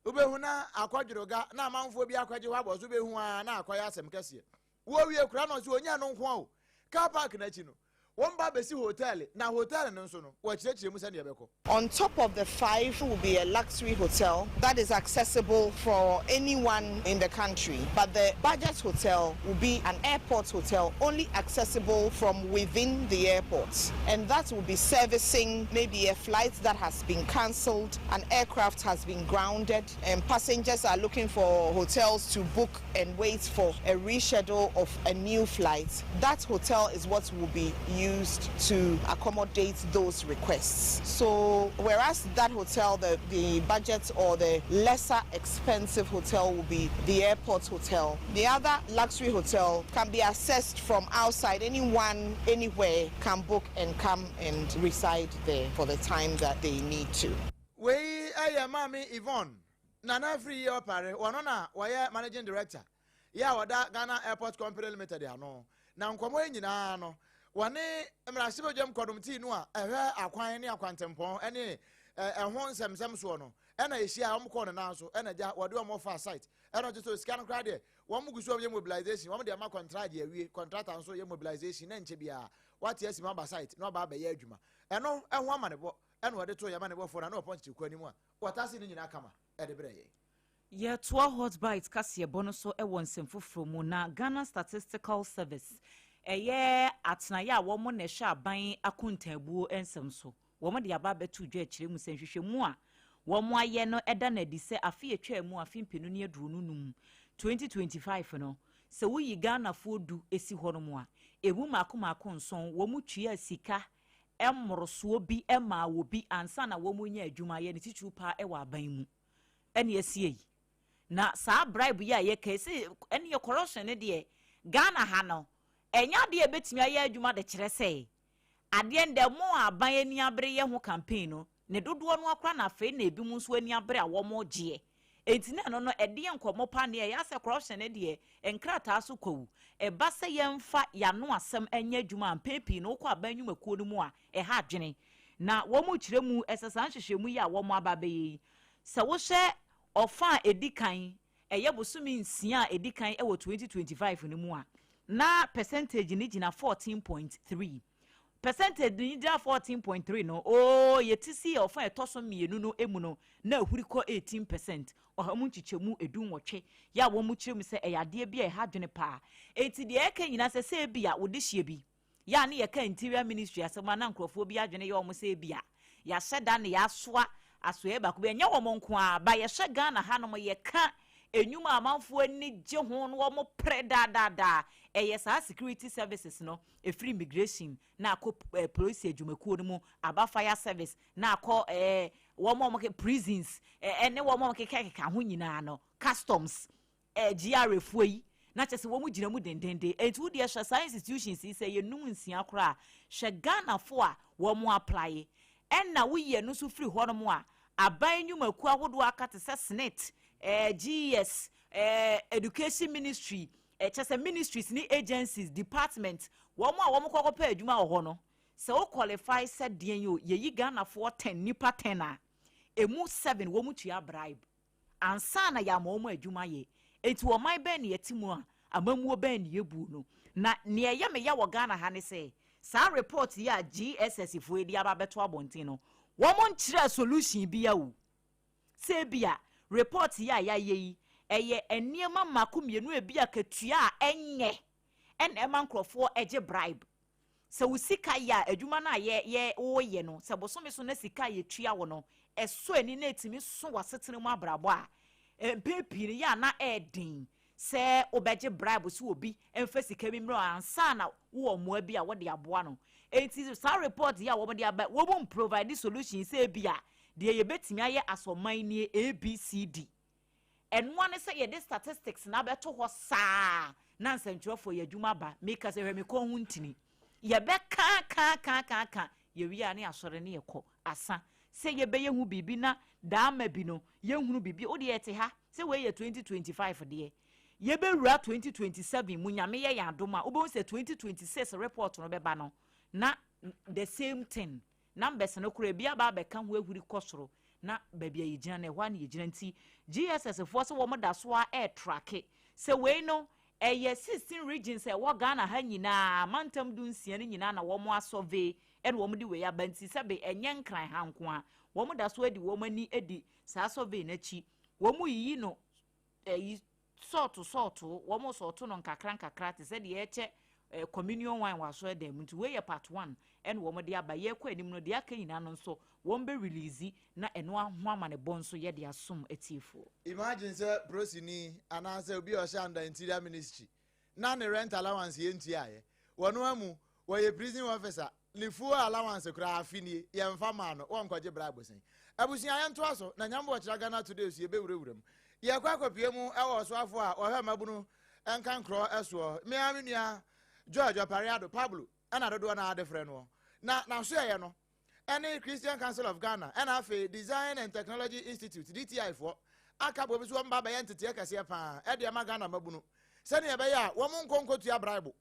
Speaker 1: Wobɛhu na akɔdworoga na amanfoɔ bi akɔgye hɔ abɔ so bɛhu a na akɔyɛ asɛm kɛseɛ. Wɔwie kora na ɔsɛ ɔnya no nko a o. Car park no akyi no, Wɔn ba abɛsi hotel, na hotel no nso no, wɔakyerɛkyerɛ mu sɛdeɛ ɛbɛkɔ.
Speaker 10: On top of the five will be a luxury hotel that is accessible for anyone in the country. But the budget hotel will be an airport hotel only accessible from within the airport. And that will be servicing maybe a flight that has been cancelled, an aircraft has been grounded, and passengers are looking for hotels to book and wait for a reschedule of a new flight. That hotel is what will be used to accommodate those requests. So whereas that hotel, the, the budget or the lesser expensive hotel will be the airport hotel, the other luxury hotel can be accessed from outside. Anyone, anywhere can book and come and reside there for the time that they need to.
Speaker 1: Wei yɛ Maame Yvonne Nana Afriyie Opare, ɔno na ɔyɛ Managing Director yɛ a ɔda Ghana Airport Company Limited ano. Na nkɔmmɔ yi nyinaa no, wɔne mmarahyɛbadwam kɔdom tii no a ɛhwɛ akwan ne akwantempɔn ne ɛho nsɛmsɛm soɔ no ɛna ɛhyia a wɔn kɔɔ ne nan so ɛna gya wɔde wɔn fa site ɛna ɔkyɛ sɛ sika no koraa deɛ wɔn gu so wɔn yɛ mobilization wɔn de ama contract awie contractor nso yɛ mobilization na nkyɛ biara wate asi mu aba site na ɔba abɛyɛ adwuma ɛno ɛho amanebɔ ɛna wɔde to yɛ amanebɔfoɔ na na wɔpɔn kyekyere kɔ anim a wɔtase ne nyinaa kama ɛde brɛ yɛn.
Speaker 7: Yɛtoa Hot Bite kaseɛbɔ no so wɔ nsɛm foforɔ mu na Ghana Statistical Service, ɛyɛ atenaeɛ a wɔn na ɛhwɛ aban akontaabuo nsɛm so, wɔn de aba abɛto dwa akyerɛ mu sɛ nhwehwɛmu a wɔn ayɛ no da no adi sɛ afe atwaa mu afe mpenu ne aduonu num 2025 no, sɛ woyi Ghanafoɔ 10 si hɔ nom a, ɛmu mmaako mmaako nson wɔn tua sika mmorosoɔ bi maa obi ansa na wɔn nya adwuma ayɛ no titiriw paa wɔ aban mu. Ɛne asie yi. Na saa bribe yi a yɛka yi sɛ ɛne yɛ corruption ne deɛ Ghana ha no ɛnyɛ adeɛ a ɛbɛtumi ayɛ adwuma de kyerɛ sɛ adeɛ ndɛ mo a aban ani abere yɛ ho campaign no ne dodoɔ no akora na afei na ebi mu nso ani abere a wɔn gyeɛ enti na ɛno no ɛdeɛ nkɔmmɔ pa ne ɛyɛ asɛ corruption ne deɛ nkrataa so kwawu ɛba sɛ yɛmfa yɛano asɛm nyɛ adwuma a mpɛn pii no wokɔ aban nnwumakuo no mu a ɛha adwene na wɔn kyerɛ mu ɛsɛ saa nhwehwɛmu yi a wɔn aba abɛyɛ yi sɛ wohyɛ ɔfa a ɛdi kan ɛyɛ bosome 6 a ɛdi kan ɛwɔ 2025 no mu a na percentage no gyina 14.3 percentage no gyina 14.3 no oo yɛte si ɔfa a ɛtɔ so mmienu no mu no na ahuri kɔ 18% 18%, yɛ a wɔn mu kyerɛ mu sɛ ɛyɛ adeɛ bi a ɛha adwene paa. Eti deɛ ɛka nyinaa sɛ sɛ ebi a wɔde hyia bi yɛ a ne yɛka Interior Ministry asɛm a na nkurɔfoɔ bi adwene yɛ wɔn sɛ ebi a yɛahyɛ da ne yɛasoa asoɛ baako bi ɛnyɛ wɔn nko a ba yɛhyɛ Ghana hanom yɛka enyuma amanfoɔ ani gye ho no wɔn pere daadaadaa ɛyɛ saa security services no efiri immigration na akɔ police adwumakuo no mu aba fire service na akɔ wɔn a wɔn prisons ɛne wɔn a wɔkeka keka ho nyinaa no customs GRA foɔ yi na kyerɛ sɛ wɔn gyina mu dendenden. Nti wo deɛ hwɛ saa institutions yi sɛ yɛnum 6 koraa hwɛ Ghanafoɔ a wɔn apply ɛna woyi ɛno nso firi hɔnom a aban nnwumakuo ahodoɔ aka te sɛ SSNIT, GES, Education Ministry, kyɛ sɛ ministries ne agencies department wɔn a wɔn kɔkɔ pɛ adwuma wɔ hɔ no sɛ wo qualify sɛ deɛn yi o yɛyi Ghanafoɔ 10 nipa 10 a emu 7 wɔn tua bribe ansa na yɛama wɔn adwuma yɛ. Eti ɔman bɛn na yɛte mu a amamuo bɛn na yɛbuo no na nea ɛyɛ me ya wɔ Ghana ha ne sɛ saa report yi a GSS foɔ yi de aba abɛto abɔnten no wɔn nkyerɛ solution bi a o sɛ ebi a report yi a yɛayɛ yi ɛyɛ nneɛma mmaako mmienu ebi a katua a ɛnyɛ ɛna ɛma nkurɔfoɔ ɛgye bribe sɛ wo sika yɛ a adwuma no a yɛ yɛ wɔyɛ no sɛ bosome so na sika a yɛtua wo no ɛso ani na ɛtumi so w'asetena mu abrabɔ a mpɛn pii no yɛ a na ɛɛden sɛ wobɛgye bribe so obi mfa sika bi mmerɛ ansa na wowɔ mmoa bi a wɔde aboa no. Enti saa report yi a wɔde aba wɔn provide solution sɛ ebi a deɛ yɛbɛtumi ayɛ asɔman nie ABCD ɛnoa ne sɛ yɛde statistics na abɛto hɔ saa na nsɛntwerɛfoɔ yɛ adwuma ba meka sɛ hwɛ me kɔn ho ntini yɛbɛka ka ka ka ka yɛwie a ne asɔre ne yɛkɔ asa sɛ yɛbɛyɛ ho biribi na daama bi no yɛnhunu biribi. Wo deɛ yɛte ha sɛ wei yɛ 2025 deɛ yɛbɛwura 2027 mu. Nyame yɛ yɛn adom a wobɛhu sɛ 2026 report no bɛba no na the same thing numbers no koraa ebi aba abɛka ho ahuri kɔ soro na baabi a yɛgyina no ɛhɔ a na yɛgyina. Nti GSS foɔ sɛ wɔn da so a ɛɛtrack sɛ wei no. Ɛyɛ 16 regions a ɛwɔ Ghana ha nyinaa, mantam 16 no nyinaa na wɔn asurvey ɛna wɔn de wei aba. Nti sɛbe ɛnyɛ Nkran ha nko a, wɔn da so adi wɔn ani adi saa survey n'akyi. Wɔn yiyi no ɛyi sɔɔto sɔɔto, wɔn sɔɔto no nkakra nkakra te sɛ deɛ ɛkyɛ communion wine wɔ asɔre dan mu. Nti wei yɛ part one ɛna wɔn de aba. Yɛkɔ anim no, deɛ aka nyinaa no nso wɔn bɛ release na ɛno ho ama ne bɔ nso yɛde asom atiefoɔ.
Speaker 1: Imagine sɛ prosini anaasɛ obi a ɔhyɛ under Interior Ministry na ne rent allowance yɛ ntuaeɛ. Wɔn amu wɔyɛ prison officer, ne fuel allowance koraa afe nie yɛmfa maa no, wɔnkɔgye bribe sɛn? Abusua, yɛntoa so na Nyambo ɔkyerɛ Ghana Today so yɛbɛwurawura mu. Yɛkɔ akɔpie mu ɛwɔ ɔsoafoɔ a wɔhwɛ mmabunu nka nkorɔ ɛsoɔ, mmea me nua George Opare Addo, Pablo ɛna dodoɔ no ade frɛ noɔ, na n'asoɛyɛ no ɛne Christian Council of Ghana ɛna afei Design and Technology Institute, DTI foɔ, aka bɔ bi so wɔn ba bɛyɛ nteteɛ kɛseɛ paa ɛde ama Ghana mmabunu sɛnea ɛbɛyɛ a wɔn nkɔ nkɔtua bribe,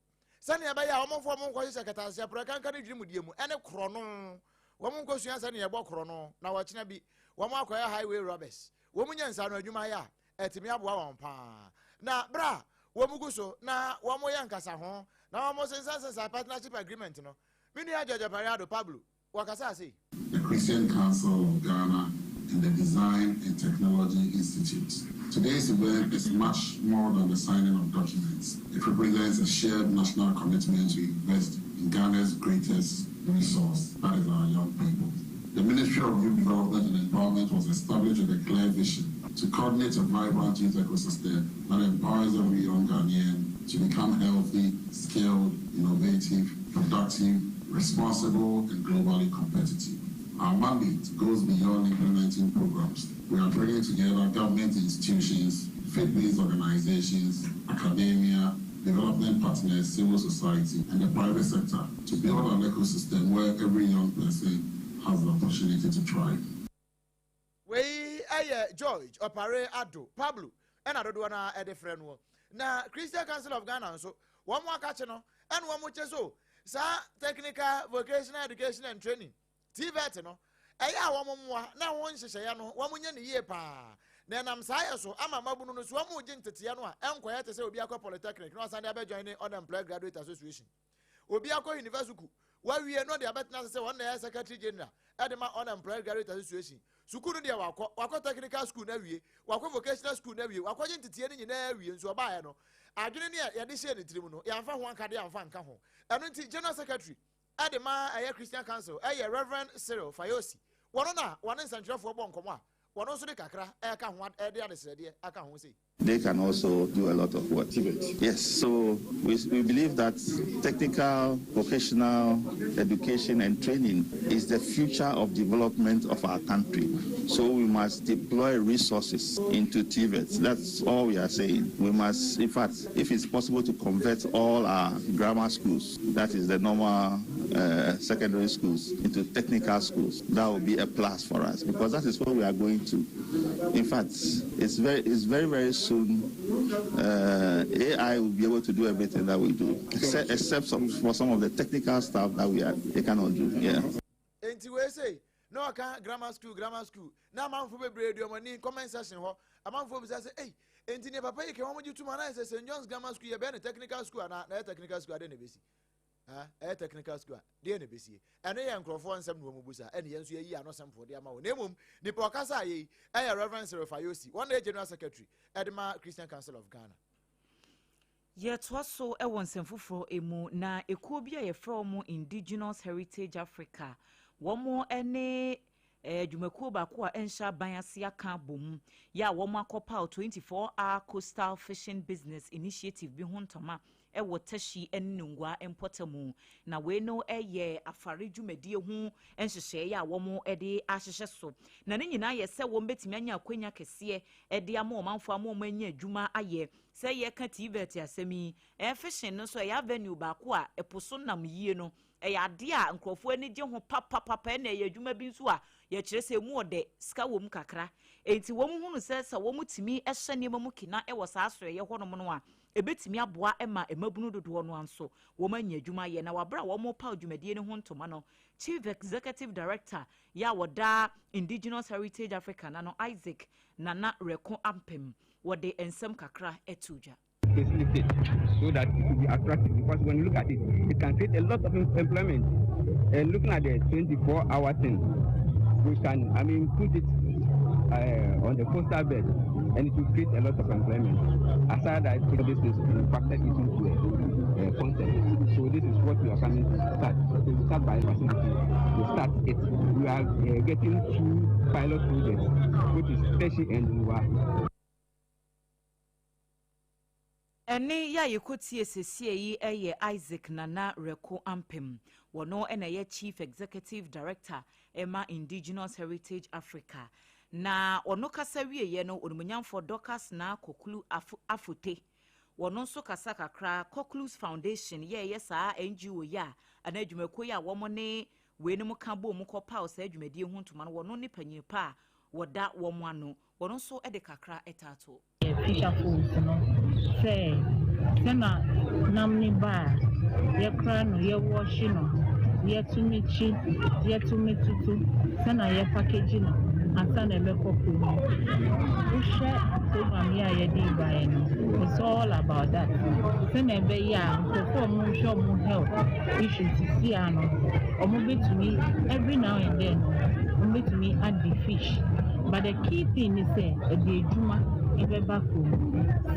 Speaker 1: sɛnea ɛbɛyɛ a wɔn mfo wɔn nkɔ hyehyɛ kɛtɛaseɛ porɔ kankan ne dwirimudie mu ɛne korɔno, wɔn nkɔsua sɛnea ɛbɔ korɔno na wɔkyena bi wɔn akɔyɛ highway robbers. Wɔn nyɛ nsa no adwuma yɛ a ɛtumi aboa wɔn paa. Na berɛ a wɔn gu so na wɔn yɛ nkasa ho na wɔn sensansensan partnership agreement no, me nua George Opare Addo, Pablo, wɔkasa ase.
Speaker 11: The Christian Council of Ghana and the Design and Technology Institute. Today's event is much more than the signing of documents. It represents a shared national commitment to invest in Ghana's greatest resource, that is, our young people. The Ministry of Youth Development and Empowerment was established with a clear vision: to coordinate a vibrant youth ecosystem that empowers every young Ghanaian to become healthy, skilled, innovative, productive, responsible, and globally competitive. Our mandate goes beyond implementing programs. We are bringing together government institutions, faith-based organizations, academia, development partners, civil society, and the private sector to build an ecosystem where every young person has the opportunity to thrive.
Speaker 1: Wei ɛyɛ George Opare Addo, Pablo ɛna dodoɔ no ɛde frɛ no. Na Christian Council of Ghana nso wɔn akakye no ɛna wɔn kyɛ so saa technical vocational education and training, TVET no, ɛyɛ a wɔn mmoa na wɔn nhyehyɛeɛ no wɔn nyɛ ne yie paa na ɛnam saa yɛ so ama mmabunu no so wɔn gye nteteɛ no a ɛnkɔyɛ te sɛ obi akɔ polytechnic na ɔsan de abɛjoin ne Unemployed Graduate Association, obi akɔ university wawie no de abɛtena ase sɛ wɔn na ɛyɛ secretary general ɛde ma Unemployed Graduate Association. Sukuu no deɛ wakɔ technical school na awie, wakɔ vocational school na awie, wakɔgye nteteɛ no nyinaa awie, nso ɔbaeɛ no adwene ne yɛde hyɛ ne tirim no yɛamfa ho anka de yɛamfa nka ho. Ɛno nti general secretary ɛde ma ɛyɛ Christian Council ɛyɛ Reverend Cyril Fayosi. Wɔn na wɔne nsɛntwerɛfoɔ bɔ nkɔmɔ a wɔn nso de kakra ɛka ho ɛde adesrɛdeɛ aka ho sei.
Speaker 12: They can also do a lot of work. Yes, so we believe that technical, vocational education and training is the future of development of our country. So we must deploy resources into TVET. That's all we are saying. We must, in fact, if it's possible to convert all our grammar schools, that is, the normal secondary schools, into technical schools, that will be a plus for us because that is where we are going to. In fact, it's very, very soon AI will be able to do everything that we do, except for some of the technical stuff that they cannot do. Yeah.
Speaker 1: Enti wei sei na ɔka grammar school, grammar school na amanfo bebree di ɔmo ani. Comment section hɔ amanfo bisa sɛ, ei, enti ne papa yi kɛ wɔn gye tum anaa sɛ St John's Grammar School yɛ bɛyɛ ne technical school anaa? Na ɛyɛ technical school ade na ebesi ha, ɛyɛ technical school a deɛ na ebesie? Ɛno yɛ nkurɔfoɔ nsɛm na wɔn bu sa ɛne yɛn nso yɛyi ano sɛmfo de ama wɔn. Na emom nipa ɔkasa a yɛyi ɛyɛ Reverend Cyril Fayosi, wɔn na yɛ general secretary ɛde ma Christian Council of Ghana.
Speaker 7: Yɛtoa so wɔ nsɛm foforɔ mu. Na ekuo bi a yɛfrɛ wɔn Indigenous Heritage Africa, wɔn ne adwumakuo baako a ɛnhyɛ aban ase aka abɔ yɛ a wɔn akɔpaw 24 hour coastal fishing business initiative bi ho ntoma ɛwɔ Teshie ne Nungua mpɔtamu. Na wei no yɛ afare dwumadie ho nhyehyɛeɛ a wɔn de ahyehyɛ so, na ne nyinaa yɛ sɛ wɔn bɛtumi anya akonnwa kɛseɛ de ama ɔmanfoɔ ama wɔn anya adwuma ayɛ. Sɛ yɛka TVET asɛm yi, ɛyɛ fishing no nso ɛyɛ avenue baako a ɛpo so nam yie no, ɛyɛ adeɛ a nkurɔfoɔ ani gye ho papapapa. Ɛna ɛyɛ adwuma bi nso a yɛkyerɛ sɛ emu ɔdɛ, sika wɔ mu kakra. Enti wɔn hunu sɛ wɔn tumi hyɛ nneɛma mu kina ɛwɔ saa asoɛyɛ hɔnom no a, ebetumi aboa ma mmabunu dodoɔ no nso wɔn anya adwuma yɛ. Na wabere a wɔn pa dwumadie no ho ntoma no, Chief Executive Director yɛ a wɔda Indigenous Heritage Africa na no, Isaac Nana Reko Ampem, wɔde nsɛm kakra ɛto dwa.
Speaker 13: facilitate it so that it will be attractive because when you look at it, it can create a lot of employment. And looking at the 24-hour thing, we can, I mean, put it uh, on the coastal bed and it will create a lot of employment. Aside that, this is impacted into a, a concept. So this is what we are coming to start. So we start by facility. We start it. We are uh, getting two pilot projects, which is Teshi and Nwa.
Speaker 7: Ɛnne yi a yɛkɔtie sesie yi yɛ Isaac Nana Reko Ampem. Wɔno na ɛyɛ Chief Executive Director ma Indigenous Heritage Africa. Na ɔno kasa wieɛ no, Onimuonyamfoɔ Dorcas Naa Koklu Afote, wɔno nso kasa kakra. Koklus Foundation yɛ ɛyɛ saa NGO yi a, anaa adwumakuo yi a wɔn ne weinom ka bom kɔpaw saa dwumadie ho ntoma no, wɔno ne panyin pa a wɔda wɔn ano. Wɔno nso de kakra taa toɔ.
Speaker 14: Fisher folks no sɛ sɛna nam no ba a yɛkora no yɛwɔhye no yɛtumi kyi yɛtumi tutu sɛna yɛ package no ansa na ɛbɛkɔ kurom no. Wohwɛ program yi a yɛde baeɛ no it's all about that sɛna ɛbɛyɛ a nkurɔfoɔ a wɔhwɛ wɔn health issues sisi a no wɔbɛtumi every now and then no wɔbɛtumi adi fish but the key thing ne sɛ ɛde adwuma ɛbɛba kurom.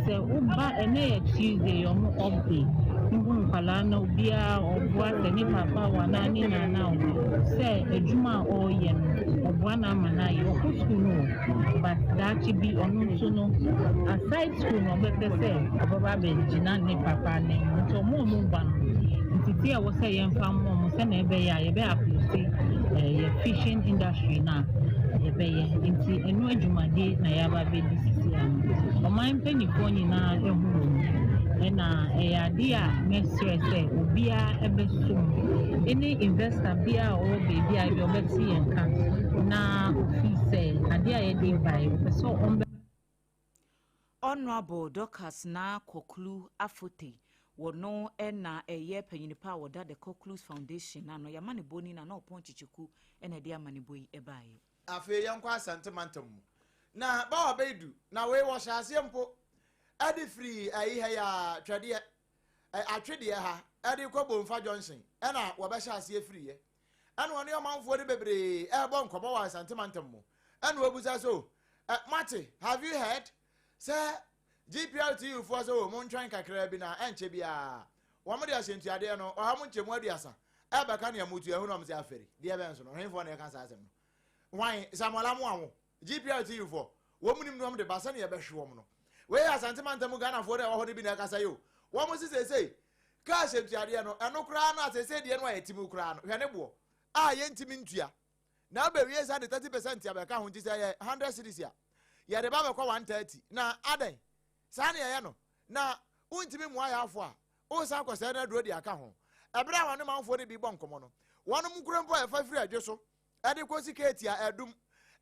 Speaker 14: Sɛ woba ɛnɛ yɛ Tuesday yɛ ɔmo off day wohu nkwadaa no obiara ɔboa sɛ ne papa o anaa ne nana o sɛ adwuma a ɔreyɛ no ɔboa no ama no ayɛ ɔkɔ school no o but daakye bi ɔno nso no aside school no ɔbɛpɛ sɛ ɔbɛba abɛgyina ne papa anan mu nti ɔmo a ɔmo ba no ntetee a ɛwɔ sɛ yɛmfa mma ɔmo sɛnea ɛbɛyɛ a yɛbɛ uplift yɛ fishing industry no a yɛbɛyɛ nti ɛno adwumadie na yɛaba abɛdi sisi ano. Ɔman mpanimfoɔ nyinaa ɛho wɔ mu ɛna ɛyɛ adeɛ a mɛsrɛ sɛ obiara ɛbɛso mu ɛne investor biara a ɔwɔ baabi a ebi ɔbɛte yɛn ka na ofi sɛ adeɛ a yɛde baeɛ ɔpɛ sɛ ɔmbɛ
Speaker 7: Honourable Dorcas Naa Koklu Afotey, wɔno na ɛyɛ panyini pa a wɔda The Koklus Foundation ano. Y'amanebɔ ni na na Ɔpɔn Kyekyeku na ɛde amanebɔ yi baeɛ.
Speaker 1: Afei yɛnkɔ Asante mantam mu. Na Bawa Baidu, na wei wɔhyɛ aseɛ mpo de firi ayi ha yi ara, Twɛdeɛ, Atwedeɛ ha de kɔ Bomfa Junction ɛna wɔbɛhyɛ aseɛ firiiɛ. Ɛna ɔne ɔmanfoɔ no bebree ɛrebɔ nkɔmmɔ wɔ Asante mantam mu. Ɛna wɔbusa so, moate, have you heard, sɛ GPRTU foɔ sɛ o montwɛn kakraa bi na ɛnkyɛ biara wɔn de ahyɛntuadeɛ no ɔha mu nkyɛmu aduasa ɛbɛka nea motua ɛho na wɔn sɛ afɛri deɛ bɛn so no hwenfoɔ na ɛka saa asɛm no hwan Samuel Amoawo GPRTU foɔ wɔn nim no wɔn de ba sɛnea ɛbɛhwe wɔn no wei yɛ Asante mantam mu Ghanafoɔ no ɛwɔ hɔ no bi na ɛkasa yi o wɔn si seesei kaa ahyɛntuadeɛ no ɛno koraa no a seesei deɛ no a yɛte mu koraa no hwɛ ne boɔ a yɛntumi ntua na abɛwie saa de 30 percent abɛka ho nti sɛ yɛ 100 cedis a yɛde ba bɛkɔ 130 na adɛn saa ne yɛyɛ no na wontumi mmoa yɛafo a wosan kɔsɛe no aduro de aka ho ɛberɛ a wɔne manfoɔ no bi bɔ nkɔmmɔ no wɔnom nkuro mpo a ɛfa firi adwo so ɛde kɔsi keeti a ɛdum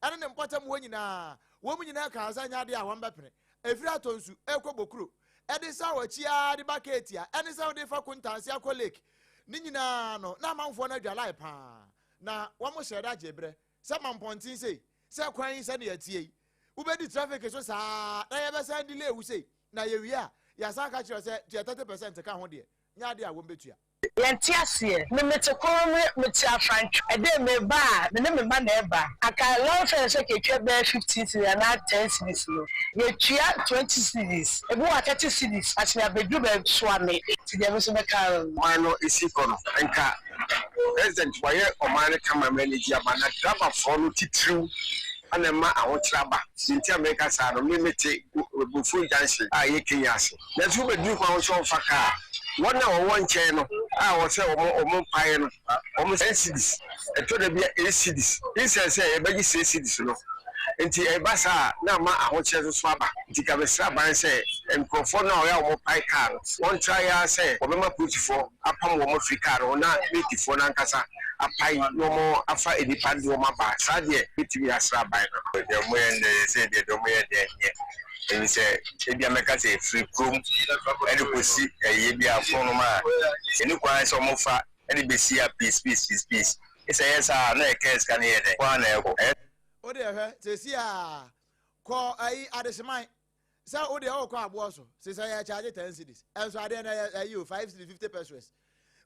Speaker 1: ɛne ne mpɔtam hɔ nyinaa wɔn nyinaa kaa sɛ nyɛ adeɛ a wɔn bɛpene ɛfiri atɔ nsu ɛkɔ bokuro ɛde sa wɔ akyi ara de ba keeti a ɛne sɛ wode fa kontanse akɔ lake ne nyinaa no na amanfoɔ no adwalae paa Na wɔn hyɛɛ da gyee berɛ sɛ mampɔnten sei, sɛ kwan yi sɛdeɛ ɛteɛ yi, wobɛdi traffic so saa na yɛbɛsan delay wo sei, na yɛwie a, yɛasan aka kyerɛ wo sɛ tua 30 percent ka ho deɛ, nyɛ adeɛ a wɔbɛtua.
Speaker 15: Yɛnte aseɛ. Me mete koro me mete afrantwe. Ɛdee me ba a me ne me mma na ɛba. Anka lɔre fare sɛ yɛtwa bɛyɛ 15 cedis anaa 10 cedis no yɛtua 20 cedis ebi wɔ a 30 cedis ase abɛduru baabi soa me. Nti deɛ me nso mɛka no no.
Speaker 6: Ɔman no si kɔ no nka President wayɛ ɔman no kama ma anigye aba na driverfoɔ no titiriw na ɛma ahokyere aba. Deɛ nti a mereka saa no, me mete Bofuro junction a ɛyɛ Kenya ase. Nanso wobɛduru kwan ho sɛ wɔmfa kaa a, wɔn a wɔwɔ nkyɛn no a ɛwɔ sɛ wɔn paeɛ no, wɔn ten cedis, ɛtɔ da bi a eight cedis, instead sɛ yɛbɛgye six cedis no. Nti ɛba saa a na ama ahokyerɛ nso so aba. Nti ka mesrɛ aban sɛ nkurɔfoɔ no a ɔyɛ a wɔpae kaa no, wɔntra yɛ ara sɛ wɔbɛma polisifoɔ apam wɔn afiri kaa no ho na meetifoɔ no ankasa apae na wɔafa nnipa no de wɔn aba. Saa deɛ mɛtumi asrɛ aban no.
Speaker 16: Deɛ wɔyɛ no deɛ seesei deɛ deɛ wɔyɛ deɛ ɛnyɛ. Ɛfiri sɛ ebia mɛka sɛ ɛfiri kurom de kɔsi ɛyɛ bi a fonnom a ɛni kwan sɛ wɔfa de bɛsi a peace peace peace peace. Sɛ ɛyɛ saa a na ɛkaa sika no yɛ dɛn? Kɔ ara na ɛkɔ.
Speaker 1: Wo deɛ hwɛ seesei a kɔ ayi adehyeman. Sɛ wo deɛ wokɔ aboɔ so sesɛ yɛ charge 10 cedis ɛnso adeɛ no ɛyɛ ɛyi o 5 cedis 50 pesos.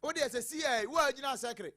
Speaker 1: Wo deɛ sɛ si yɛ wo a gyina sɛkere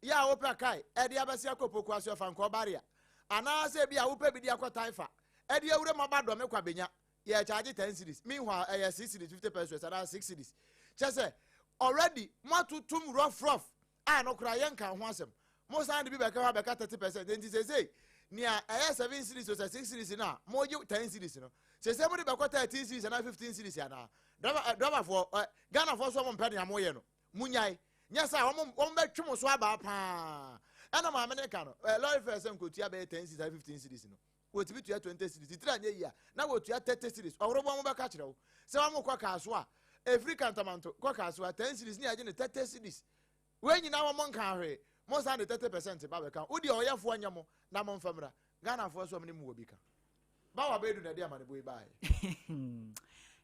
Speaker 1: yɛ a wopɛ kae ɛde abɛsi akɔ poku ase ɔfa nkɔ barrier anaasɛ bi a wopɛ bi de akɔ taifa ɛde awura mu aba dɔme kwa benya yɛ charge 10 cedis meanwhile ɛyɛ 6 cedis 50 pesos anaa 6 cedis. Kyɛ sɛ already moatotom rough rough a no koraa yɛnka ho asɛm. Mo san de bi bɛka hɔ abɛka 30%. Enti seesei nea ɛyɛ 7 cedis o sɛ 6 cedis no a mogye 10 cedis no, seesei mode bɛkɔ 13 cedis anaa 15 cedis anaa? Driver, eh, driverfoɔ, eh, Ghanafoɔ nso wɔn mpɛ nea moyɛ no. Munyae. Nyɛ saa wɔn wɔn bɛtwe mo so abaa paa. Ɛna maame ne ka no, eh, lorry fare sɛ nkotua bɛyɛ 10 cedis anaa 15 cedis no. Wɔtumi tua 20 cedis. Titiri anyɛ yie a, na wɔtua 30 cedis. Ɔworoboɔ mo bɛka kyerɛ wo sɛ wɔn kɔ kaa so a, ɛfiri Kantamanto kɔ kaa so a 10 cedis ne yɛagye no 30 cedis. Wei nyinaa wɔn nkaa hwee. Mo san de 30% ba bɛka ho. Wo deɛ ɔyɛfoɔ nyɛ mo na mo nfa mmra. Ghanafoɔ nso wɔn ne mu wɔ bi ka. Bawa Baidu na ɛde amanebɔ yi baeɛ.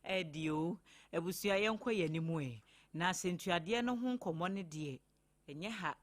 Speaker 7: Ɛdeɛ o, abusua yɛnkɔ yɛn anim ɛ. Na asɛntuadeɛ no ho nkɔmmɔ no deɛ, ɛnyɛ ha.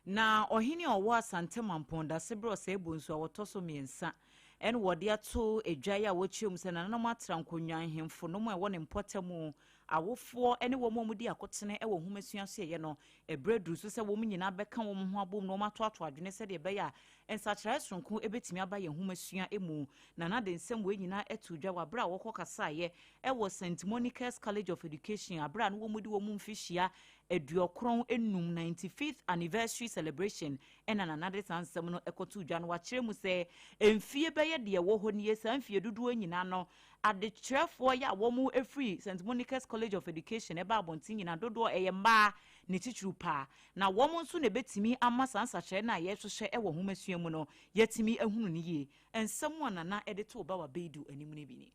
Speaker 7: Na ɔhene a ɔwɔ Asante Mampong Dasebrɛ Ɔsɛe Bonsu a ɔtɔ so mmiɛnsa ɛna wɔde ato dwa yi a wɔkyerɛ mu sɛ nananom atra nkonnwa nhemfo nom a ɛwɔ ne mpɔtam Awofoɔ ne wɔn a wɔdi akotene wɔ nhomasua asuaeɛ no, ɛberɛ aduru so sɛ wɔn nyinaa bɛka wɔn ho abom na wɔatoatoa adwene sɛdeɛ ɛbɛyɛ a nsakyeraeɛ sononko bɛtumi aba yɛn nhomasua mu. Nana de nsɛm wei nyinaa too dwa wɔ aberɛ a wɔkɔkasaeɛ wɔ St. Monica's College of Education aberɛ a na wɔredi wɔn mfehyia aduokron nnum, 95th Anniversary Celebration, ɛna Nana de saa nsɛm no kɔtoo dwa no wakyerɛ mu sɛ mfie bɛyɛ deɛ ɛwɔ hɔ nie, saa mfie dodoɔ nyinaa no Adekyerɛfoɔ yi a wɔn firi St. Monica's College of Education ɛba abɔnten nyinaa dodoɔ ɛyɛ mmaa ne titiriw paa, na wɔn nso na ɛbɛtumi ama saa nsakyeraɛ no a yɛrehwehwɛ wɔ nhomasua mu no yɛatumi ahunu no yie. Nsɛm a Nana de too Bawa Beidu anim no bi ni.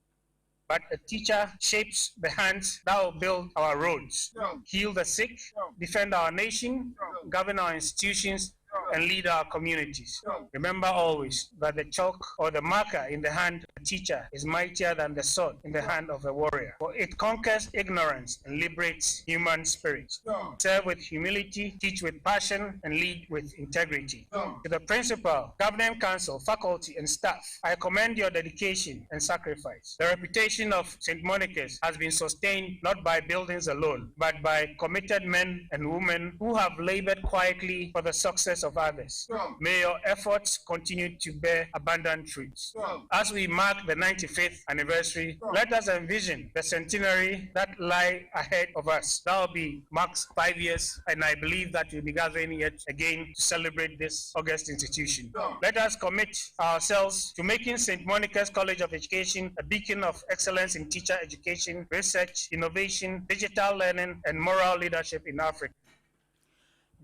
Speaker 17: But a teacher shapes the hands that will build our roads, heal the sick, defend our nation, govern our institutions, and lead our communities. Remember always that the chalk or the marker in the hand of a teacher is mightier than the sword in the hand of a warrior, for it conquers ignorance and liberates human spirit. Serve with humility, teach with passion, and lead with integrity. To the principal, governing council, faculty, and staff, I commend your dedication and sacrifice. The reputation of St. Monica's has been sustained not by buildings alone, but by committed men and women who have labored quietly for the success of others. May your efforts continue to bear abundant fruits. As we mark the 95th anniversary, let us envision the centenary that lie ahead of us. That will be marks five years, and I believe that we'll be gathering yet again to celebrate this august institution. Let us commit ourselves to making St. Monica's College of Education a beacon of excellence in teacher education, research, innovation, digital learning, and moral leadership in Africa.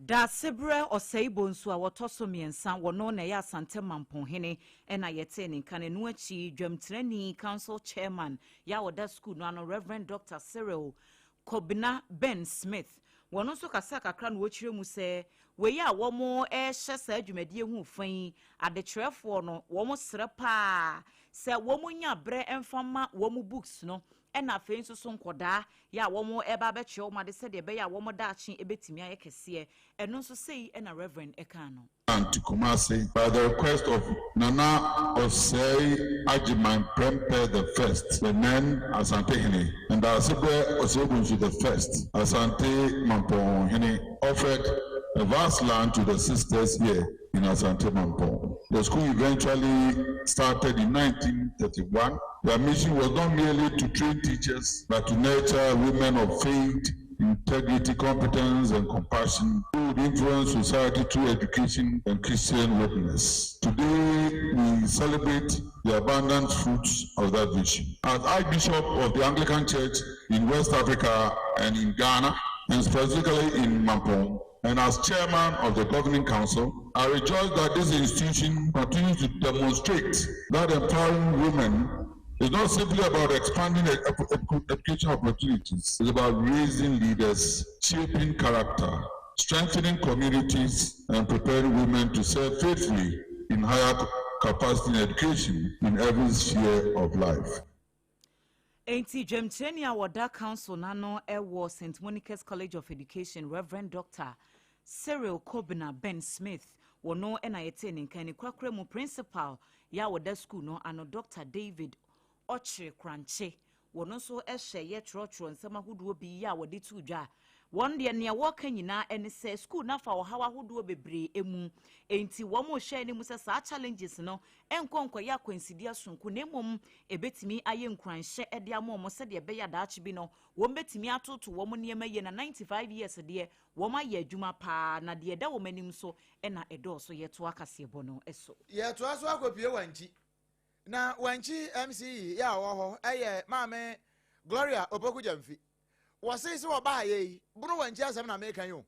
Speaker 7: Daasebrɛ Ɔsɛe Bonsu a wɔtɔ so mmiɛnsa, wɔno na ɛyɛ Asante Mampong-hene na yɛtee ne nka no. Ɛno akyi, dwamtenani, Council Chairman, yɛ a ɔda sukuu no ano, Rev. Dɔkta Cyril Kobena Ben Smith, wɔno nso kasaa kakra na ɔkyerɛ mu sɛ wei a wɔrehyɛ saa dwumadie ho fa yi, adekyerɛfoɔ no wɔsrɛ paa sɛ wɔnya berɛ mfa mma wɔn books no ɛna afei nso so nkɔdaa yɛ a wɔn reba abɛkyerɛ wɔn ade sɛdeɛ ɛbɛyɛ a wɔn daakye bɛtumi ayɛ kɛseɛ. Ɛno nso sei na Rev. Kaa no.
Speaker 11: To Kumasi by the request of Nana Osei Agyeman Prempeh the First, the then Asantehene, and Daasebrɛ Osei Bonsu the First, Asante Mampong-hene, offered a vast land to the sisters here in Asante Mampong. The school eventually started in 1931. Their mission was not merely to train teachers, but to nurture women of faith, integrity, competence, and compassion who would influence society through education and Christian witness. Today, we celebrate the abundant fruits of that vision. As Archbishop of the Anglican Church in West Africa and in Ghana, and specifically in Mampong, and as chairman of the governing council, I rejoice that this institution continues to demonstrate that empowering women is not simply about expanding education opportunities. It's about raising leaders, shaping character, strengthening communities, and preparing women to serve faithfully in higher capacity in education in every sphere of life.
Speaker 7: Enti dwamkyerɛni a ɔda Council no ano wɔ St. Monica's College of Education, Rev. Dɔkta Cyril Kobena Ben Smith, wɔno na yɛtee ne nka, ne korakora mu Principal yɛ a ɔda sukuu no ano, Dɔkta David Ɔkyere Korankye. Wɔno nso hyɛeɛ twerɛtwerɛ nsɛm ahodoɔ bi a wɔde too dwa. Wɔn deɛ nea wɔreka nyinaa ne sɛ sukuu no afa ɔhaw ahodoɔ bebree mu, enti wɔrehwɛ anim sɛ saa challenges no nkɔ nkɔyɛ akwansideɛ sononko na mmom ɛbɛtumi ayɛ nkuranhyɛ de ama wɔn sɛdeɛ ɛbɛyɛ a daakye bi no wɔbɛtumi atoto wɔn nneɛma yie na 95 years deɛ wɔayɛ adwuma paa na deɛ ɛda wɔn anim nso na ɛdɔɔso. Yɛtoa kaseɛbɔ no so.
Speaker 1: Yɛtoa so akɔpue Wankyi. Na Wankyi MC yi a ɔwɔ hɔ yɛ Maame Gloria Opoku Gyamfi. Wɔse sɛ wɔbaa yɛ yi, bono Wankyi asɛm na meka yi o.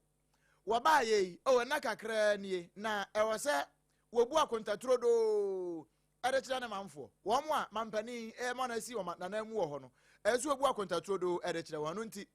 Speaker 1: Wɔbaa yɛ yi, oh, nna kakraa nie, na ɛwɔ sɛ wɔbu akonta turodoo de kyerɛ ne manfoɔ. Wɔn a mampanin rema no asi wɔn ananmu wɔ hɔ no, ɛsɛ sɛ wɔbu akonta turodoo de kyerɛ wɔn. Ɛno nti,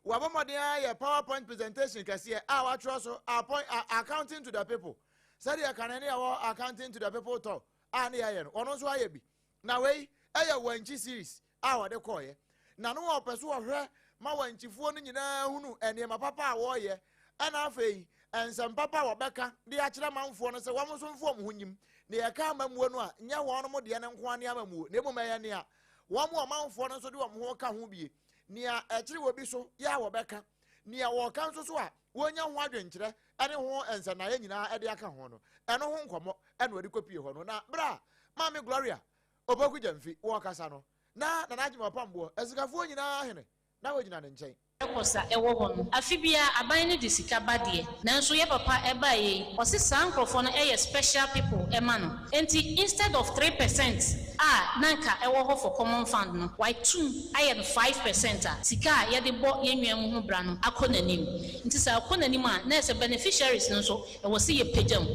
Speaker 1: wɔabɔ mmɔden ayɛ PowerPoint presentation kɛseɛ a wɔatwerɛ so Accounting to the People. Sɛdeɛ kane ne yɛwɔ Accounting to the People tɔ a ne yɛyɛ no, ɔno nso ayɛ bi. Na wei yɛ Wankyi series a wɔde kɔɔeɛ. Na no wɔpɛ so wɔhwɛ ma Wankyifoɔ no nyinaa hunu nneɛma papa a wɔreyɛ, ɛna afei nsɛm papa a wɔbɛka de akyerɛ manfoɔ no sɛ wɔn nso mfa wɔn ho nyim. Na yɛka amammuo no a, nyɛ wɔn deɛ no nko ara ne amammuo, na mmom ɛyɛ nea wɔn ɔmanfoɔ no nso de wɔn ho ka ho bie. Nea ɛkyere wɔ bi so yɛ a wɔbɛka, nea wɔka nso so a wɔnya ho adwenkyerɛ ne ho nsɛnnaeɛ nyinaa de aka ho no, ɛno ho nkɔmmɔ na wɔde kɔpie hɔ no. Na berɛ a Maame Gloria Opoku Gyamfi wɔrekasa no, na Nana Agyemang Ɔpamboɔ, asikafoɔ nyinaa hene, na wɔgyina ne nkyɛn.
Speaker 18: Kɔsa ɛwɔ hɔ no, afe biara aban no de sika ba deɛ, nanso yɛ papa ɛbaeɛ yi, ɔse saa nkorɔfoɔ no ɛyɛ special people ɛma no, enti instead of 3% a na nka ɛwɔ hɔ for common fund no, watum ayɛ no 5% a sika a yɛde bɔ yɛn nua mu ho bra no akɔ n'anim. Nti sɛ akɔ n'anim a, na ɛsɛ beneficiaries no nso ɛwɔ sɛ yɛpagya mu.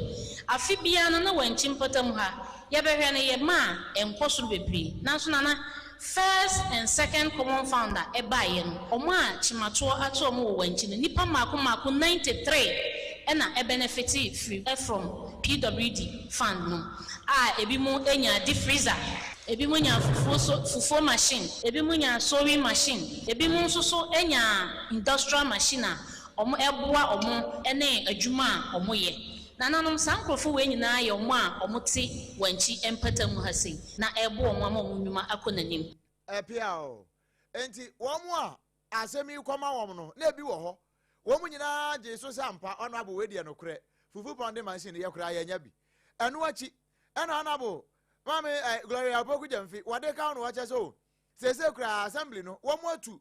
Speaker 18: Afe biara no na wankyi mpɔtam ha, yɛbɛhwɛ no yɛma a ɛnkɔ soro bebree, nanso Nana, First and second common fund a ɛbaeɛ no, wɔn a kyematoɔ ato wɔn wɔ wɔn akyi no, nnipa mmaako mmaako 93 na ɛbɛnɛfetee firi from PWD fund no, a ebinom nyaa deep freezer, ebinom nyaa fufuo so fufuo machine, ebinom nyaa sewing machine, ebinom nso so nyaa industrial machine a wɔboa wɔn ne adwuma a wɔyɛ. Nananom, saa nkorɔfoɔ wei nyinaa yɛ wɔn a wɔte Wankyi mpata mu ha sei na ɛreboa wɔn ama wɔn nnwuma akɔ n'anim.
Speaker 1: Ɛpea o. Enti wɔn a asɛm yi kɔma wɔn no, na ebi wɔ hɔ. Wɔn nyinaa gyee so sɛ ampa, Honourable wei deɛ nokorɛ, fufu pounding machine yɛ koraa yɛanya bi. Ɛno akyi, ɛna Honourable Maame eh, Gloria Opoku Gyamfi, wɔde ka ho na wɔkyɛ sɛ o, seesei koraa assembly no, wɔn atu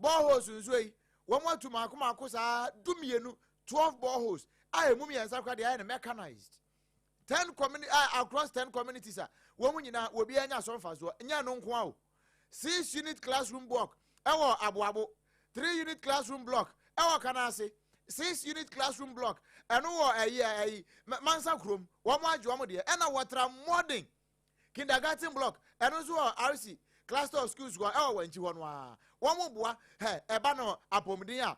Speaker 1: boreholes nsuo yi, wɔn atu mako mako saa 12, 12 boreholes, a emu mmiɛnsa koraa deɛ ayɛ no mechanized. 10 communi uh, across 10 communities a wɔn nyinaa obiara anya so mfasoɔ. Nyɛ no nko ara o, six unit classroom block ɛwɔ Aboabo, three unit classroom block ɛwɔ Kanase, six unit classroom block ɛno wɔ ɛyi ɛyi Mansa kurom, wɔn agye wɔn deɛ, ɛna wɔtra modern kindergarten block ɛno nso wɔ RC cluster of schools hɔ ɛwɔ wɔn akyi hɔ no ara. Wɔn boa hɛ ɛba no apɔmuden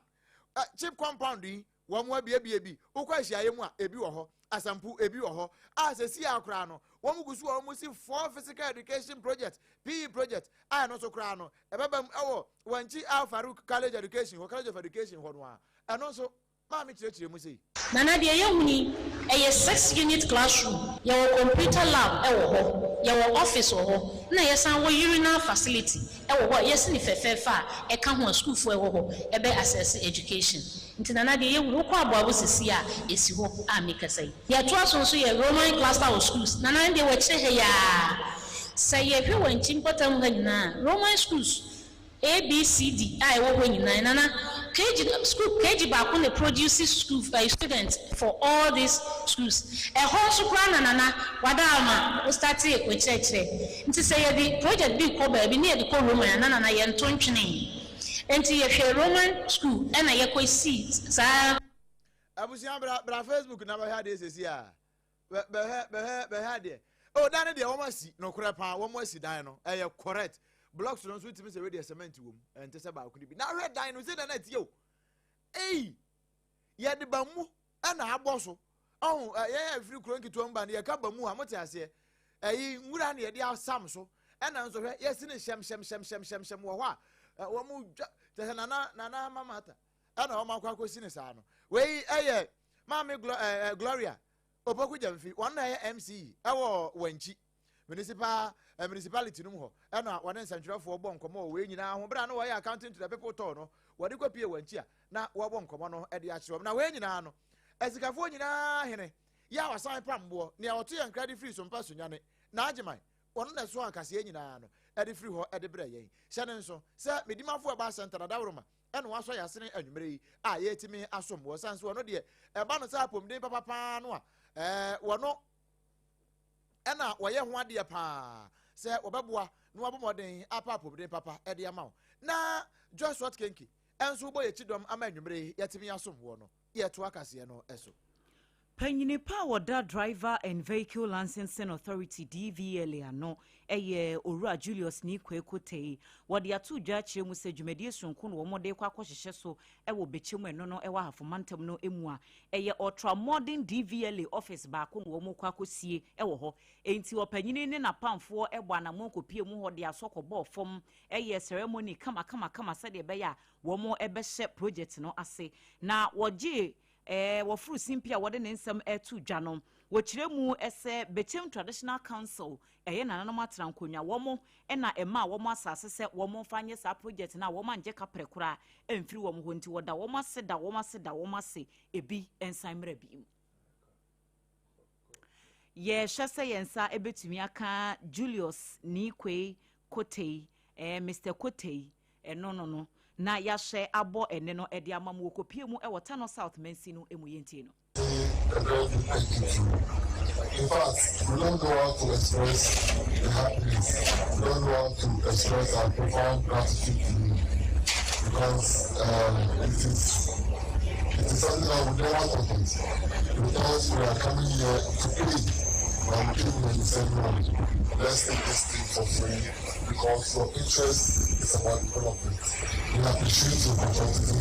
Speaker 1: a chip compound yi wɔn abiebie bi, wokɔ ahyiaeɛ mu a ebi wɔ hɔ, Asampu ebi wɔ hɔ a sɛsi a koraa no wɔn gu so a wɔn si four physical education project, PE project, a ɛno nso koraa no ɛbɛba mu ɛwɔ Wankyi Al Farouk College education hɔ, College of Education hɔ no a ɛno nso maame kyerɛkyerɛ mu sei.
Speaker 18: Nana deɛ yɛhunu yi, ɛyɛ six unit classroom, yɛwɔ computer lab wɔ hɔ, yɛwɔ office wɔ hɔ, ɛna yɛsan wɔ urinal facility wɔ hɔ a yɛasi no fɛfɛɛfɛ a ɛka ho a sukuufoɔ a ɛwɔ hɔ bɛ access education. Nti Nana deɛ yɛhunu, wokɔ Aboabo sisi a, ɛsi hɔ a mekasa yi. Deɛ ɛtoa so nso yɛ Roman cluster of schools, Nana ɛndeɛ wakyire ha yi ara, sɛ yɛhwɛ Wankyi mpɔtam ha nyinaa a, Roman schools A B C D a ɛwɔ hɔ nyinaa nana KG school KG baako na produce school ɛyi student for all these schools ɛhɔ nso koraa na nana wada ama wo startee okyerɛkyerɛ nti sɛ yɛde project bi kɔ baabi ne yɛde kɔ Roman a na nana yɛnto ntwene nti yɛhwɛ Roman school ɛna yɛkɔ sii saa.
Speaker 1: Abusua bra bra Facebook na bɛhwɛ adeɛ sɛsi a. Bɛhwɛ bɛhwɛ bɛhwɛ adeɛ. Oh dan no deɛ wɔn asi nokorɛ paa, wɔn asi dan no, ɛyɛ correct. Blocks no nso tumi sɛ wei deɛ cement wɔ mu, ɛnte sɛ baako no bi. Na ahwɛ dan no sɛ dan no atie o. Ei yɛde bammu ɛna abɔ so. Ɔho yɛn a ɛfiri kuro nketewa mu ba no yɛka bammu a mote aseɛ. Ɛyi nwura na yɛde asam so. Ɛna nso hwɛ yɛsi ne hyɛm hyɛm hyɛm hyɛm hyɛm hyɛm wɔ hɔ a wɔn dwa kyɛ sɛ nana nana mamata ɛna wɔn akɔ akɔsi ne saa no. Wei ɛyɛ maame Gloria Opoku Gyamfi, wɔn na ɛyɛ MC ɛwɔ Wankyi. Municipal eh, Municipality no mu hɔ ɛna wɔne nsɛntwerɛfoɔ bɔ nkɔmmɔ wɔ wei nyinaa ho berɛ a na wɔyɛ accounting to the people tɔɔ no wɔde kɔpie wɔn akyi a na wɔbɔ nkɔmmɔ no de akyerɛ wɔn na wei nyinaa no asikafoɔ nyinaa hene yɛ a wasan pam boɔ nea ɔto yɛn nkra de firi Sompa Sunyane na Agyeman wɔno na ɛso ankaseɛ nyinaa no de firi hɔ de brɛ yɛn hyɛ ne nso sɛ Medimafo Ɛbaa Center na Dawuroma ɛna wasɔ yɛn asene anwummerɛ yi a yɛtumi asom wɔ san so ɔno deɛ ɛba no sɛ apɔmuden papa paa no a ɛɛ wɔno ɛna wɔyɛ ho adeɛ paa sɛ wɔbɛboa na wɔabɔ mmɔden apa apɔmuden papa ɛde ama wo na Joyce Wat Kenke ɛnso bɔ yɛkyi dɔm ama anwummerɛ yi yɛtumi asom wɔ no yɛto akaseɛ no ɛso.
Speaker 7: Panyini pa a wɔda Driver and Vehicle Licensing Authority, DVLA, ano yɛ Owura Julius Nii Kwaku Tei. Wɔde ato dwa akyerɛ mu sɛ dwumadie sononko na wɔde rekɔ akɔhyehyɛ so wɔ Bɛkyɛ mu ɛno no wɔ Ahafo Mantam no mu a ɛyɛ Ultra Modern DVLA office baako na wɔrekɔ akɔsie wɔ hɔ. Enti ɔpanyini ne n'apamfoɔ bɔ anammɔn kɔpie mu hɔ de asɔ kɔbɔɔ fam yɛɛ ceremony kamakamakama sɛdeɛ ɛbɛyɛ a wɔbɛhyɛ project no ase na wɔgyee Ɛɛ, wɔforo simpie a wɔde ne nsɛm reto dwa no, wɔkyerɛ mu sɛ Bekyem Traditional Council, ɛyɛ nananom atena nkonnwa, wɔn na ɛmaa wɔn asase sɛ wɔmfa nyɛ saa project no a wɔn angye kaprɛ koraa amfiri wɔn hɔ nti wɔda wɔn ase da wɔn ase da wɔn ase ebi nsan mmra bio. Yɛhwɛ sɛ yɛn nsa bɛtumi aka Julius Niikwei Kotei, eh, Mister Kotei, ɛno no no, na yɛahyɛ abɔ ɛnne no de ama mo. Wɔkɔpie mu wɔ Tano South mansin no mu. Yɛntie no.
Speaker 11: A very big thank you to you. In fact, we don't know how to express the happiness. We don't know how to express our profound gratitude to you because it is something that we never thought of. We thought we are coming here to pay, but we came here and said no. Let's take this thing for free because your interest is about development. We appreciate your patriotism.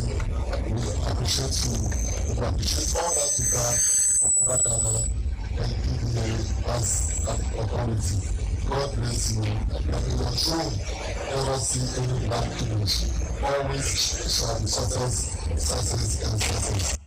Speaker 11: We appreciate you. We appreciate all that you've done for Ghana and DVLA as an authority. God bless you. And may your throne never see any black image. Always shall be success, success, and success.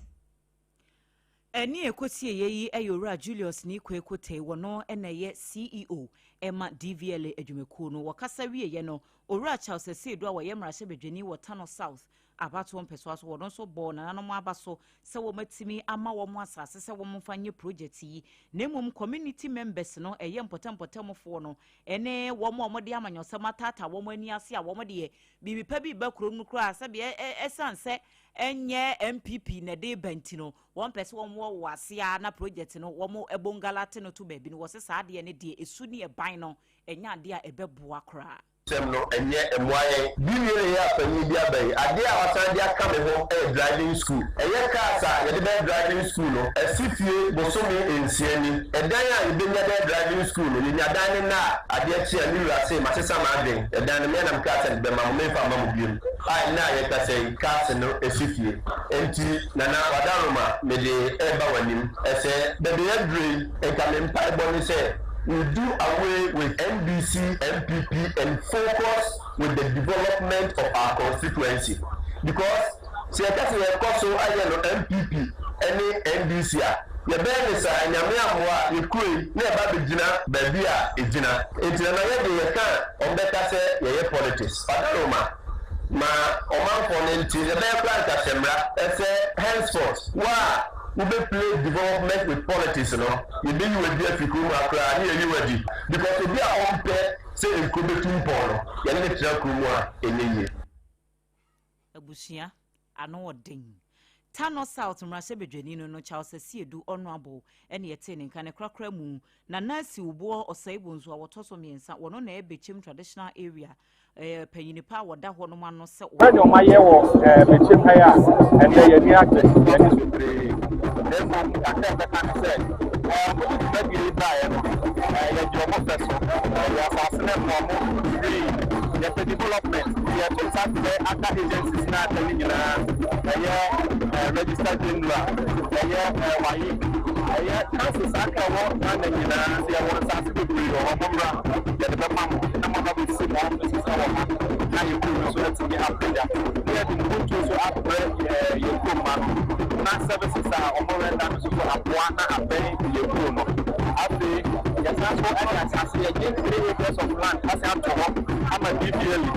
Speaker 7: Ɛne ɛkɔsieɛ yi yɛ Owura Julius Nii Kwaku Tei, wɔno na ɛyɛ CEO ma DVLA adwumakuo no. Wɔkasa wieɛ no, Owura Charles Asiedu a wɔyɛ mmarahyɛbadwani wɔ Tano South abatoɔ mpɛsoa so, wɔno nso bɔɔ nananom aba so sɛ wɔatumi ama wɔn asase sɛ wɔmfa nyɛ project yi, na mmom community members no, ɛyɛ mpɔtampɔtamfoɔ no, ne wɔn a wɔde amanyɔsɛm ataataa wɔn ani ase a wɔn deɛ biribi pa bi reba kurom no koraa sɛdeɛ ɛsiane sɛ ɛnyɛ NPP na ɛde reba nti no, wɔmpɛ sɛ wɔn wɔ wɔ ase ara na project no wɔn bongalate no to baabi no, wɔse saa adeɛ no deɛ ɛsu ne ɛban no ɛnyɛ adeɛ a ɛbɛboa koraa.
Speaker 16: Sɛm no ɛnyɛ mmoa yɛn. Bi wie yɛ a panyin bi aba yi, adeɛ a wasan de aka me ho yɛ driving school. Ɛyɛ cars a yɛde bɛyɛ driving school no, asi fie bosome nsia ni. Ɛdan a yɛbɛnya de ayɛ driving school no, yɛnya dan no nnɛ a, adeɛ kye a me wura se masesa m'adwen. Ɛdan no, me ara na mekaa sɛ mede bɛma mo, memfa mma mo biom. A nnɛ a yɛkasa yi, cars no si fie. Enti Nana Wadaroma, mede reba w'anim sɛ baabi a yɛaduru yi, nka me mpaebɔ ne sɛ we do away with NDC, NPP and focus with the development of our constituency because sɛ yɛka sɛ yɛrekɔ so ayɛ no NPP ne NDC a, yɛbɛyɛ no saa, Nyame ammoa a, yɛ kuro yi na ɛba abɛgyina baabi a ɛgyina. Enti Nana yɛdeɛ yɛka a, wɔbɛka sɛ yɛyɛ politics. Wadaroma. Ma ɔmanfoɔ no nte, ɛbɛyɛ koraa anka hyɛ mmara sɛ henceforth wo a wobɛ play development with politics no yɛbɛyi wo adi afiri kurom ha koraa ne yɛyi wo adi because obi a ɔmpɛ sɛ nkuro bɛtu mpɔn no yɛne no tena kuro mu a ɛnyɛ yie.
Speaker 7: Abusua, ano ɔden. Tano South mmarahyɛbadwani no no Charles Asiedu Honourable ɛna yɛtee ne nka ne korakora mu. Nana Asiwuboɔ Osei Bonsu a wɔtɔ so mmiɛnsa, wɔno na ɛyɛ Bekyem Traditional Area ɛyɛ panyin pa a wɔda hɔnom ano sɛ
Speaker 19: Sɛ nea wɔayɛ wɔ Bɛkyɛm ha yi a, ɛnnɛ yɛn ani agye, yɛn ani so bebree. Na mmom kakra a yɛbɛka ne sɛ, wɔde dwumadie yi baeɛ no, yɛgye wɔn fɛ so. Yɛde asase no ma wɔn free. Yɛpɛ development, nti yɛto nsa frɛ aka agencies no a aka no nyinaa, ɛyɛ Registrar General, ɛyɛ WAEC, ɛyɛ councils aka ɛwɔ Ghana nyinaa. Sɛ yɛwɔ nsase bebree wɔ hɔ, mommra, yɛde bɛma mo na moaba abɛsi mo offices wɔ ha na yɛn kuro no nso atumi apagya na yɛde mpuntuo nso abrɛ yɛn kuro mma no na services a wɔn render no nso so aboa na abɛn yɛn kuro no. Afei yɛsan. Yɛasan nso de asase, yɛgye 3 acres of land asan ato hɔ ama DVLA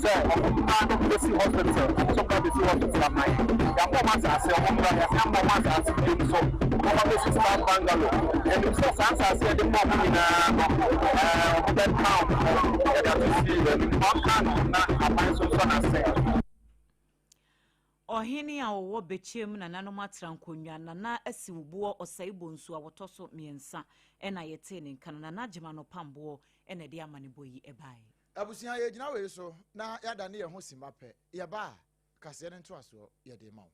Speaker 19: sɛ wɔn mmra no bɛsi hospital, wɔn nso mmra bɛsi hospital ama yɛn. Yɛama wɔn asase, wɔn mmra, yɛasan ama wɔn asase bio nso, wɔn abɛsi staff bungalow. Yɛnim sɛ saa asase a yɛde ma wɔn nyinaa no, ɛɛ wɔbɛka wɔn ho, yɛde ato sie, yɛnim wɔnka no na aban nso nsɔ n'ase.
Speaker 7: Ɔhene a ɔwɔ Bɛkyɛm nananom atra nkonnwa, Nana Asiwuboɔ Ɔsɛe Bonsu a wɔtɔ so mmiɛnsa na yɛtee ne nka no, Nana Agyemang Ɔpamboɔ na ɛde amanebɔ yi baeɛ.
Speaker 1: Abusua, yɛgyina wei so na yɛadane yɛn ho simma pɛ. Yɛba a, kaseɛ no ntoasoɔ yɛde rema wo.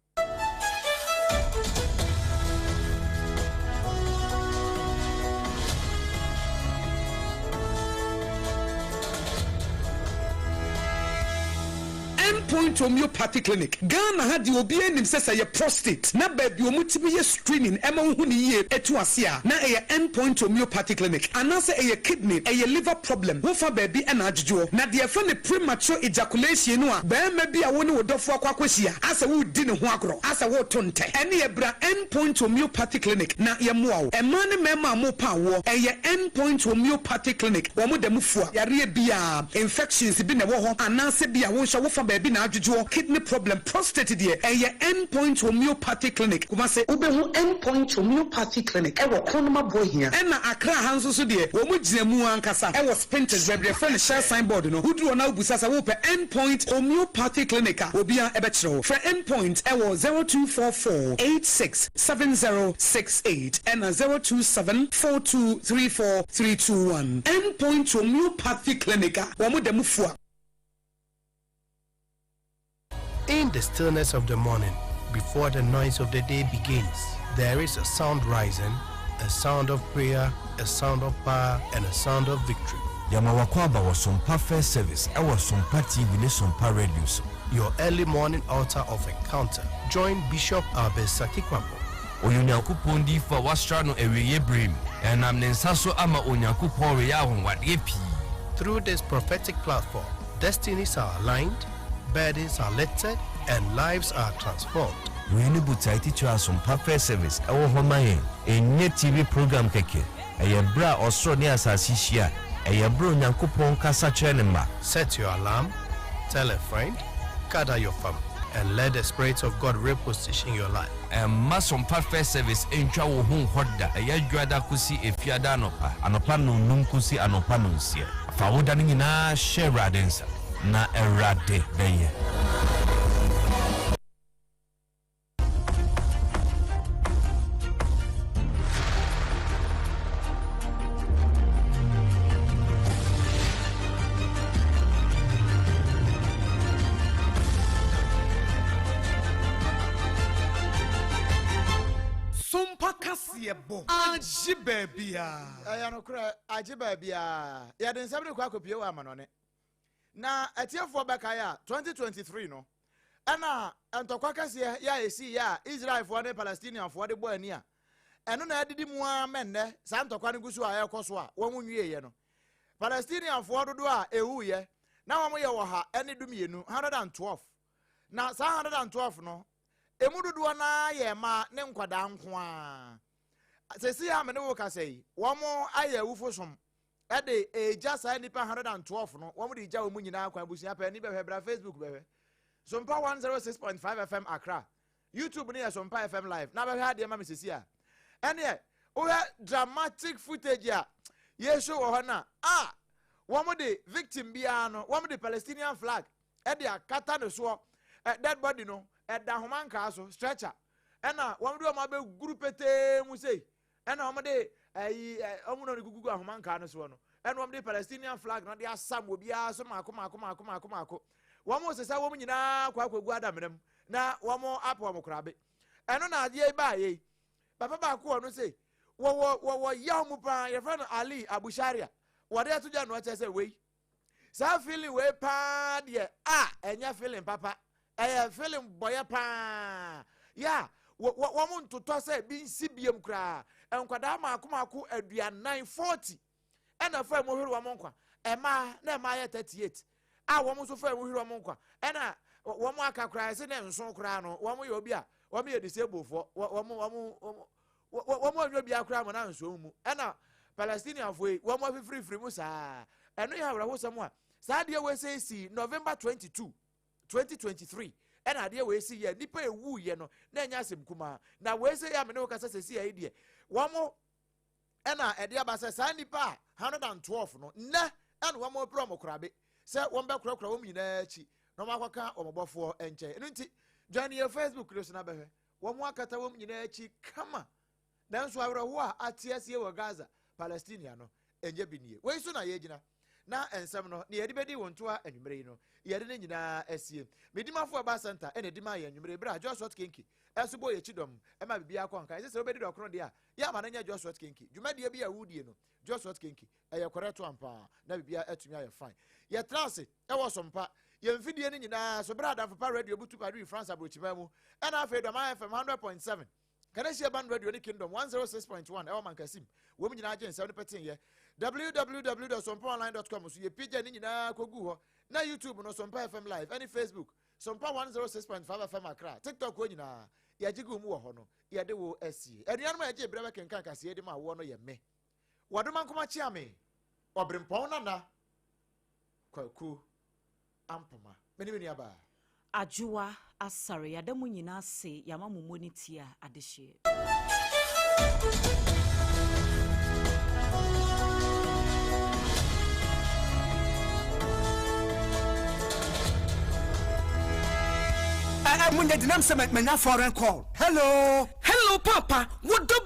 Speaker 20: End Point Homeopathy Clinic, Ghana ha deɛ obiara nim sɛ sɛ ɛyɛ prostate na baabi a wɔtumi yɛ screening ma wohu no yie to ase a, na ɛyɛ End Point Homeopathy Clinic. Anaasɛ ɛyɛ kidney, ɛyɛ liver problem, wofa baabi na adwodwoɔ. Na deɛ yɛfrɛ no premature ejaculation no a, barima bi a wo ne wo dɔfoɔ akɔ akɔhyia asɛ woredi ne ho agorɔ, asɛ woreto ntɛ, ɛneɛ bra End Point Homeopathy Clinic na yɛmmoa wo. Mmaa ne mmarima a morepa awoɔ, ɛyɛ End Point Homeopathy Clinic, wɔn da mu fua yareɛ biara. Infections bi na ɛwɔ hɔ anaasɛ bi a wo nso wofa baabi na adwodwoɔ, kidney problem, prostate deɛ ɛyɛ End Point Homeopathy Clinic, Kumasi. Wobɛhu End Point Homeopathy Clinic wɔ Kronum Aboahia. Ɛna Accra ha nso so deɛ wɔn gyina mu ankasa wɔ Spintex baabi a yɛfrɛ no Shell sign board no. Woduru hɔ na wobisa sɛ wopɛ End Point Homeopathy Clinic a, obiara bɛkyerɛ wo. Frɛ End Point wɔ 0244 86 7068 ɛna 027 42 34 321. End Point Homeopathy Clinic a wɔn da mu fua.
Speaker 21: In the stillness of the morning, before the noise of the day begins, there is a sound rising, a sound of prayer, a sound of power, and a sound of victory.
Speaker 22: Yɛma wo akwaaba wɔ Sompa First Service ɛwɔ Sompa TV ne Sompa Radio so.
Speaker 21: Your early morning altar of encounter. Join Bishop Albert Sakikwampo.
Speaker 22: Ɔyɛ Onyankopɔn diyifo a wɔasra no awieeɛ berɛ mu. Ɛnam ne nsa so ama Onyankopɔn reyɛ anwanwadeɛ pii.
Speaker 21: Through this prophetic platform, destinies are aligned, burdens are lifted, and lives are transformed.
Speaker 22: Wei ne botae titire a Sompa First Service wɔ hɔ ma yɛn. Ɛnyɛ TV program kɛkɛ. Ɛyɛ berɛ a ɔsoro ne asase hyia. Ɛyɛ berɛ a Onyankopɔn kasa kyerɛ ne mma.
Speaker 21: Set your alarm, tell a friend, gather your family, and let the Spirit of God reposition your life.
Speaker 22: Ɛmma Sompa First Service ntwa wo ho nkɔ da. Ɛyɛ Dwoada kosi Efiada anɔpa. Anɔpa nnɔnnum kosi anɔpa nnɔnsia. Fa wo da no nyinaa hyɛ Awurade nsa, na Awurade bɛyɛ.
Speaker 20: Sompa kaseɛbɔ agye baabiara.
Speaker 1: Ɛyɛ nokorɛ, agye baabiara. Yɛde nsɛm no rekɔ akɔpue wɔ amanɔne. Na atiefoɔ bɛkae a, 2023 no, ɛna ntɔkwa kɛseɛ yɛ a ɛsii yɛ a Israelfoɔ ne Palestinianfoɔ de bɔ ani a, ɛno na adidi mu ara mɛ nnɛ saa ntɔkwa no gu so a ɛrekɔ so a wɔn nwieeɛ no. Palestinianfoɔ dodoɔ a ɛwuiɛ na wɔn yɛ ɔha ne dumienu, 112. Na saa 112 no, ɛmu dodoɔ no ara yɛ mmaa ne nkwadaa nko ara. Seesei a me ne wo kasa yi, wɔn ayɛ awufo som de regya saa nnipa 112 no, wɔn de regya wɔn nyinaa kwan. Abusua pɛ ani bɛhwɛ, bra Facebook bɛhwɛ. Sompa 106.5 FM Accra. YouTube no yɛ Sompa FM Live. Na bɛhwɛ adeɛ ma me sisi a. Ɛneɛ, wohwɛ dramatic footage a yɛshow wɔ hɔ no a, a wɔn de victim biara no, wɔn de Palestinian flag de akata ne soɔ. Dead body no, ɛda ahoma nkaa so, stretcher. Ɛna wɔn de wɔn abɛguru petee mu sei. Ɛna wɔn de ɛyi ɛ wɔn na wɔde gugu ahoma nkaa no soɔ no. Ɛna wɔn de Palestinian flag no de asam obiara so mako mako mako mako mako. Wɔn sesa wɔn nyinaa kɔ akɔgu adamena mu na wɔn apɛ wɔn korabe. Ɛno na adeɛ yi baa yei. Papa baako wɔ no se wɔwɔ wɔwɔ yaw mu paa yɛfrɛ no Ali Abusharia. Wɔde ato gya no ɔkyɛ sɛ wei Saa feeling wei paa deɛ a ɛnyɛ feeling papa ɛyɛ feeling bɔyɛ paa yɛ a wɔn ntotɔ sɛ bi nsi biem koraa nkwadaa mako mako aduanan 40 ɛna fa mu hwere wɔn nkwa ɛmaa na ɛmaa yɛ 38 a wɔn nso fa mu hwere wɔn nkwa ɛna wɔn aka koraa ɛsɛ na nson koraa no wɔn yɛ obi a wɔn yɛ disabled foɔ wɔn wɔn wɔn wɔn anwa biara koraa mo na nsuo mu ɛna Palestinianfoɔ yi wɔn afifirifiri mu saa. Ɛno yɛ awerɛhosɛm a saa adeɛ wei sɛ si November 22, 2023 ɛna adeɛ wei si yɛ nnipa ewu yɛ no na ɛnyɛ asɛm kumaa. Na wei sɛ yɛ a me ne wo kasa sɛ si yɛ yi deɛ wɔn ɛna ɛde aba sɛ saa nnipa a 112 no nnɛ ɛna wɔn repere wɔn korabe sɛ wɔn bɛkorakora wɔn nyinaa akyi na wɔn akɔka wɔn bɔfoɔ nkyɛn. Ɛno nti join yɛ Facebook no so na bɛhwɛ wɔn akata wɔn nyinaa akyi kama. Nanso awerɛhoɔ a ate asie wɔ Gaza, Palestinia no, ɛnyɛ bi nie. Wei so na yɛgyina na nsɛm no, nea yɛde bɛdi wo ntoa anwummerɛ yi no, yɛde ne nyinaa asie. Medimafo Aba Center ɛna ɛdi maa yɛn anwummerɛ yi berɛ a Joshua Kenke ɛso bɔ yɛn akyi dɔm ɛma biribiara kɔ nkan. Ɛsɛ sɛ wobɛdi dɔkono deɛ a, yɛ ama no nyɛ Joshua Kenke. Dwumadie bi a wodie no, Joshua Kenke, ɛyɛ kɔrɛto ampa na biribiara atumi ayɛ fine. Yɛtena ase ɛwɔ Sompa, yɛn mfidie no nyinaa so berɛ a Adamfo Pa Radio butu Paris, France aburokyiman mu, ɛna afei Dɔma FM 100.7 Kaneshie Band Radio ne Kingdom 106.1 ɛwɔ Mankasim. Wɔn nyinaa gye nsɛm no pɛtenyɛ. www.sompaonline.com so yɛpagya ne nyinaa kɔgu hɔ. Na YouTube no Sompa FM Live ɛne Facebook Sompa 106.5 FM Accra, TikTok hɔ nyinaa yɛgye gu mu wɔ hɔ no yɛde wo asie. Anuanom a yɛgye berɛ bɛkenkan kaseɛ de ma woɔ no yɛ me Wɔdoma Nkoma Kyeame, Ɔberempɔn Nana Kwaku Ampoma. Me ne me nuabaa.
Speaker 7: Adwoa Asare, yɛada mo nyinaa ase, yɛama mo mmɔ ne ti a adehyeɛ.
Speaker 20: Ɛɛ, munya dinam sɛ manya foreign call. Hello.
Speaker 2: Hello, Papa. Wo dɔ.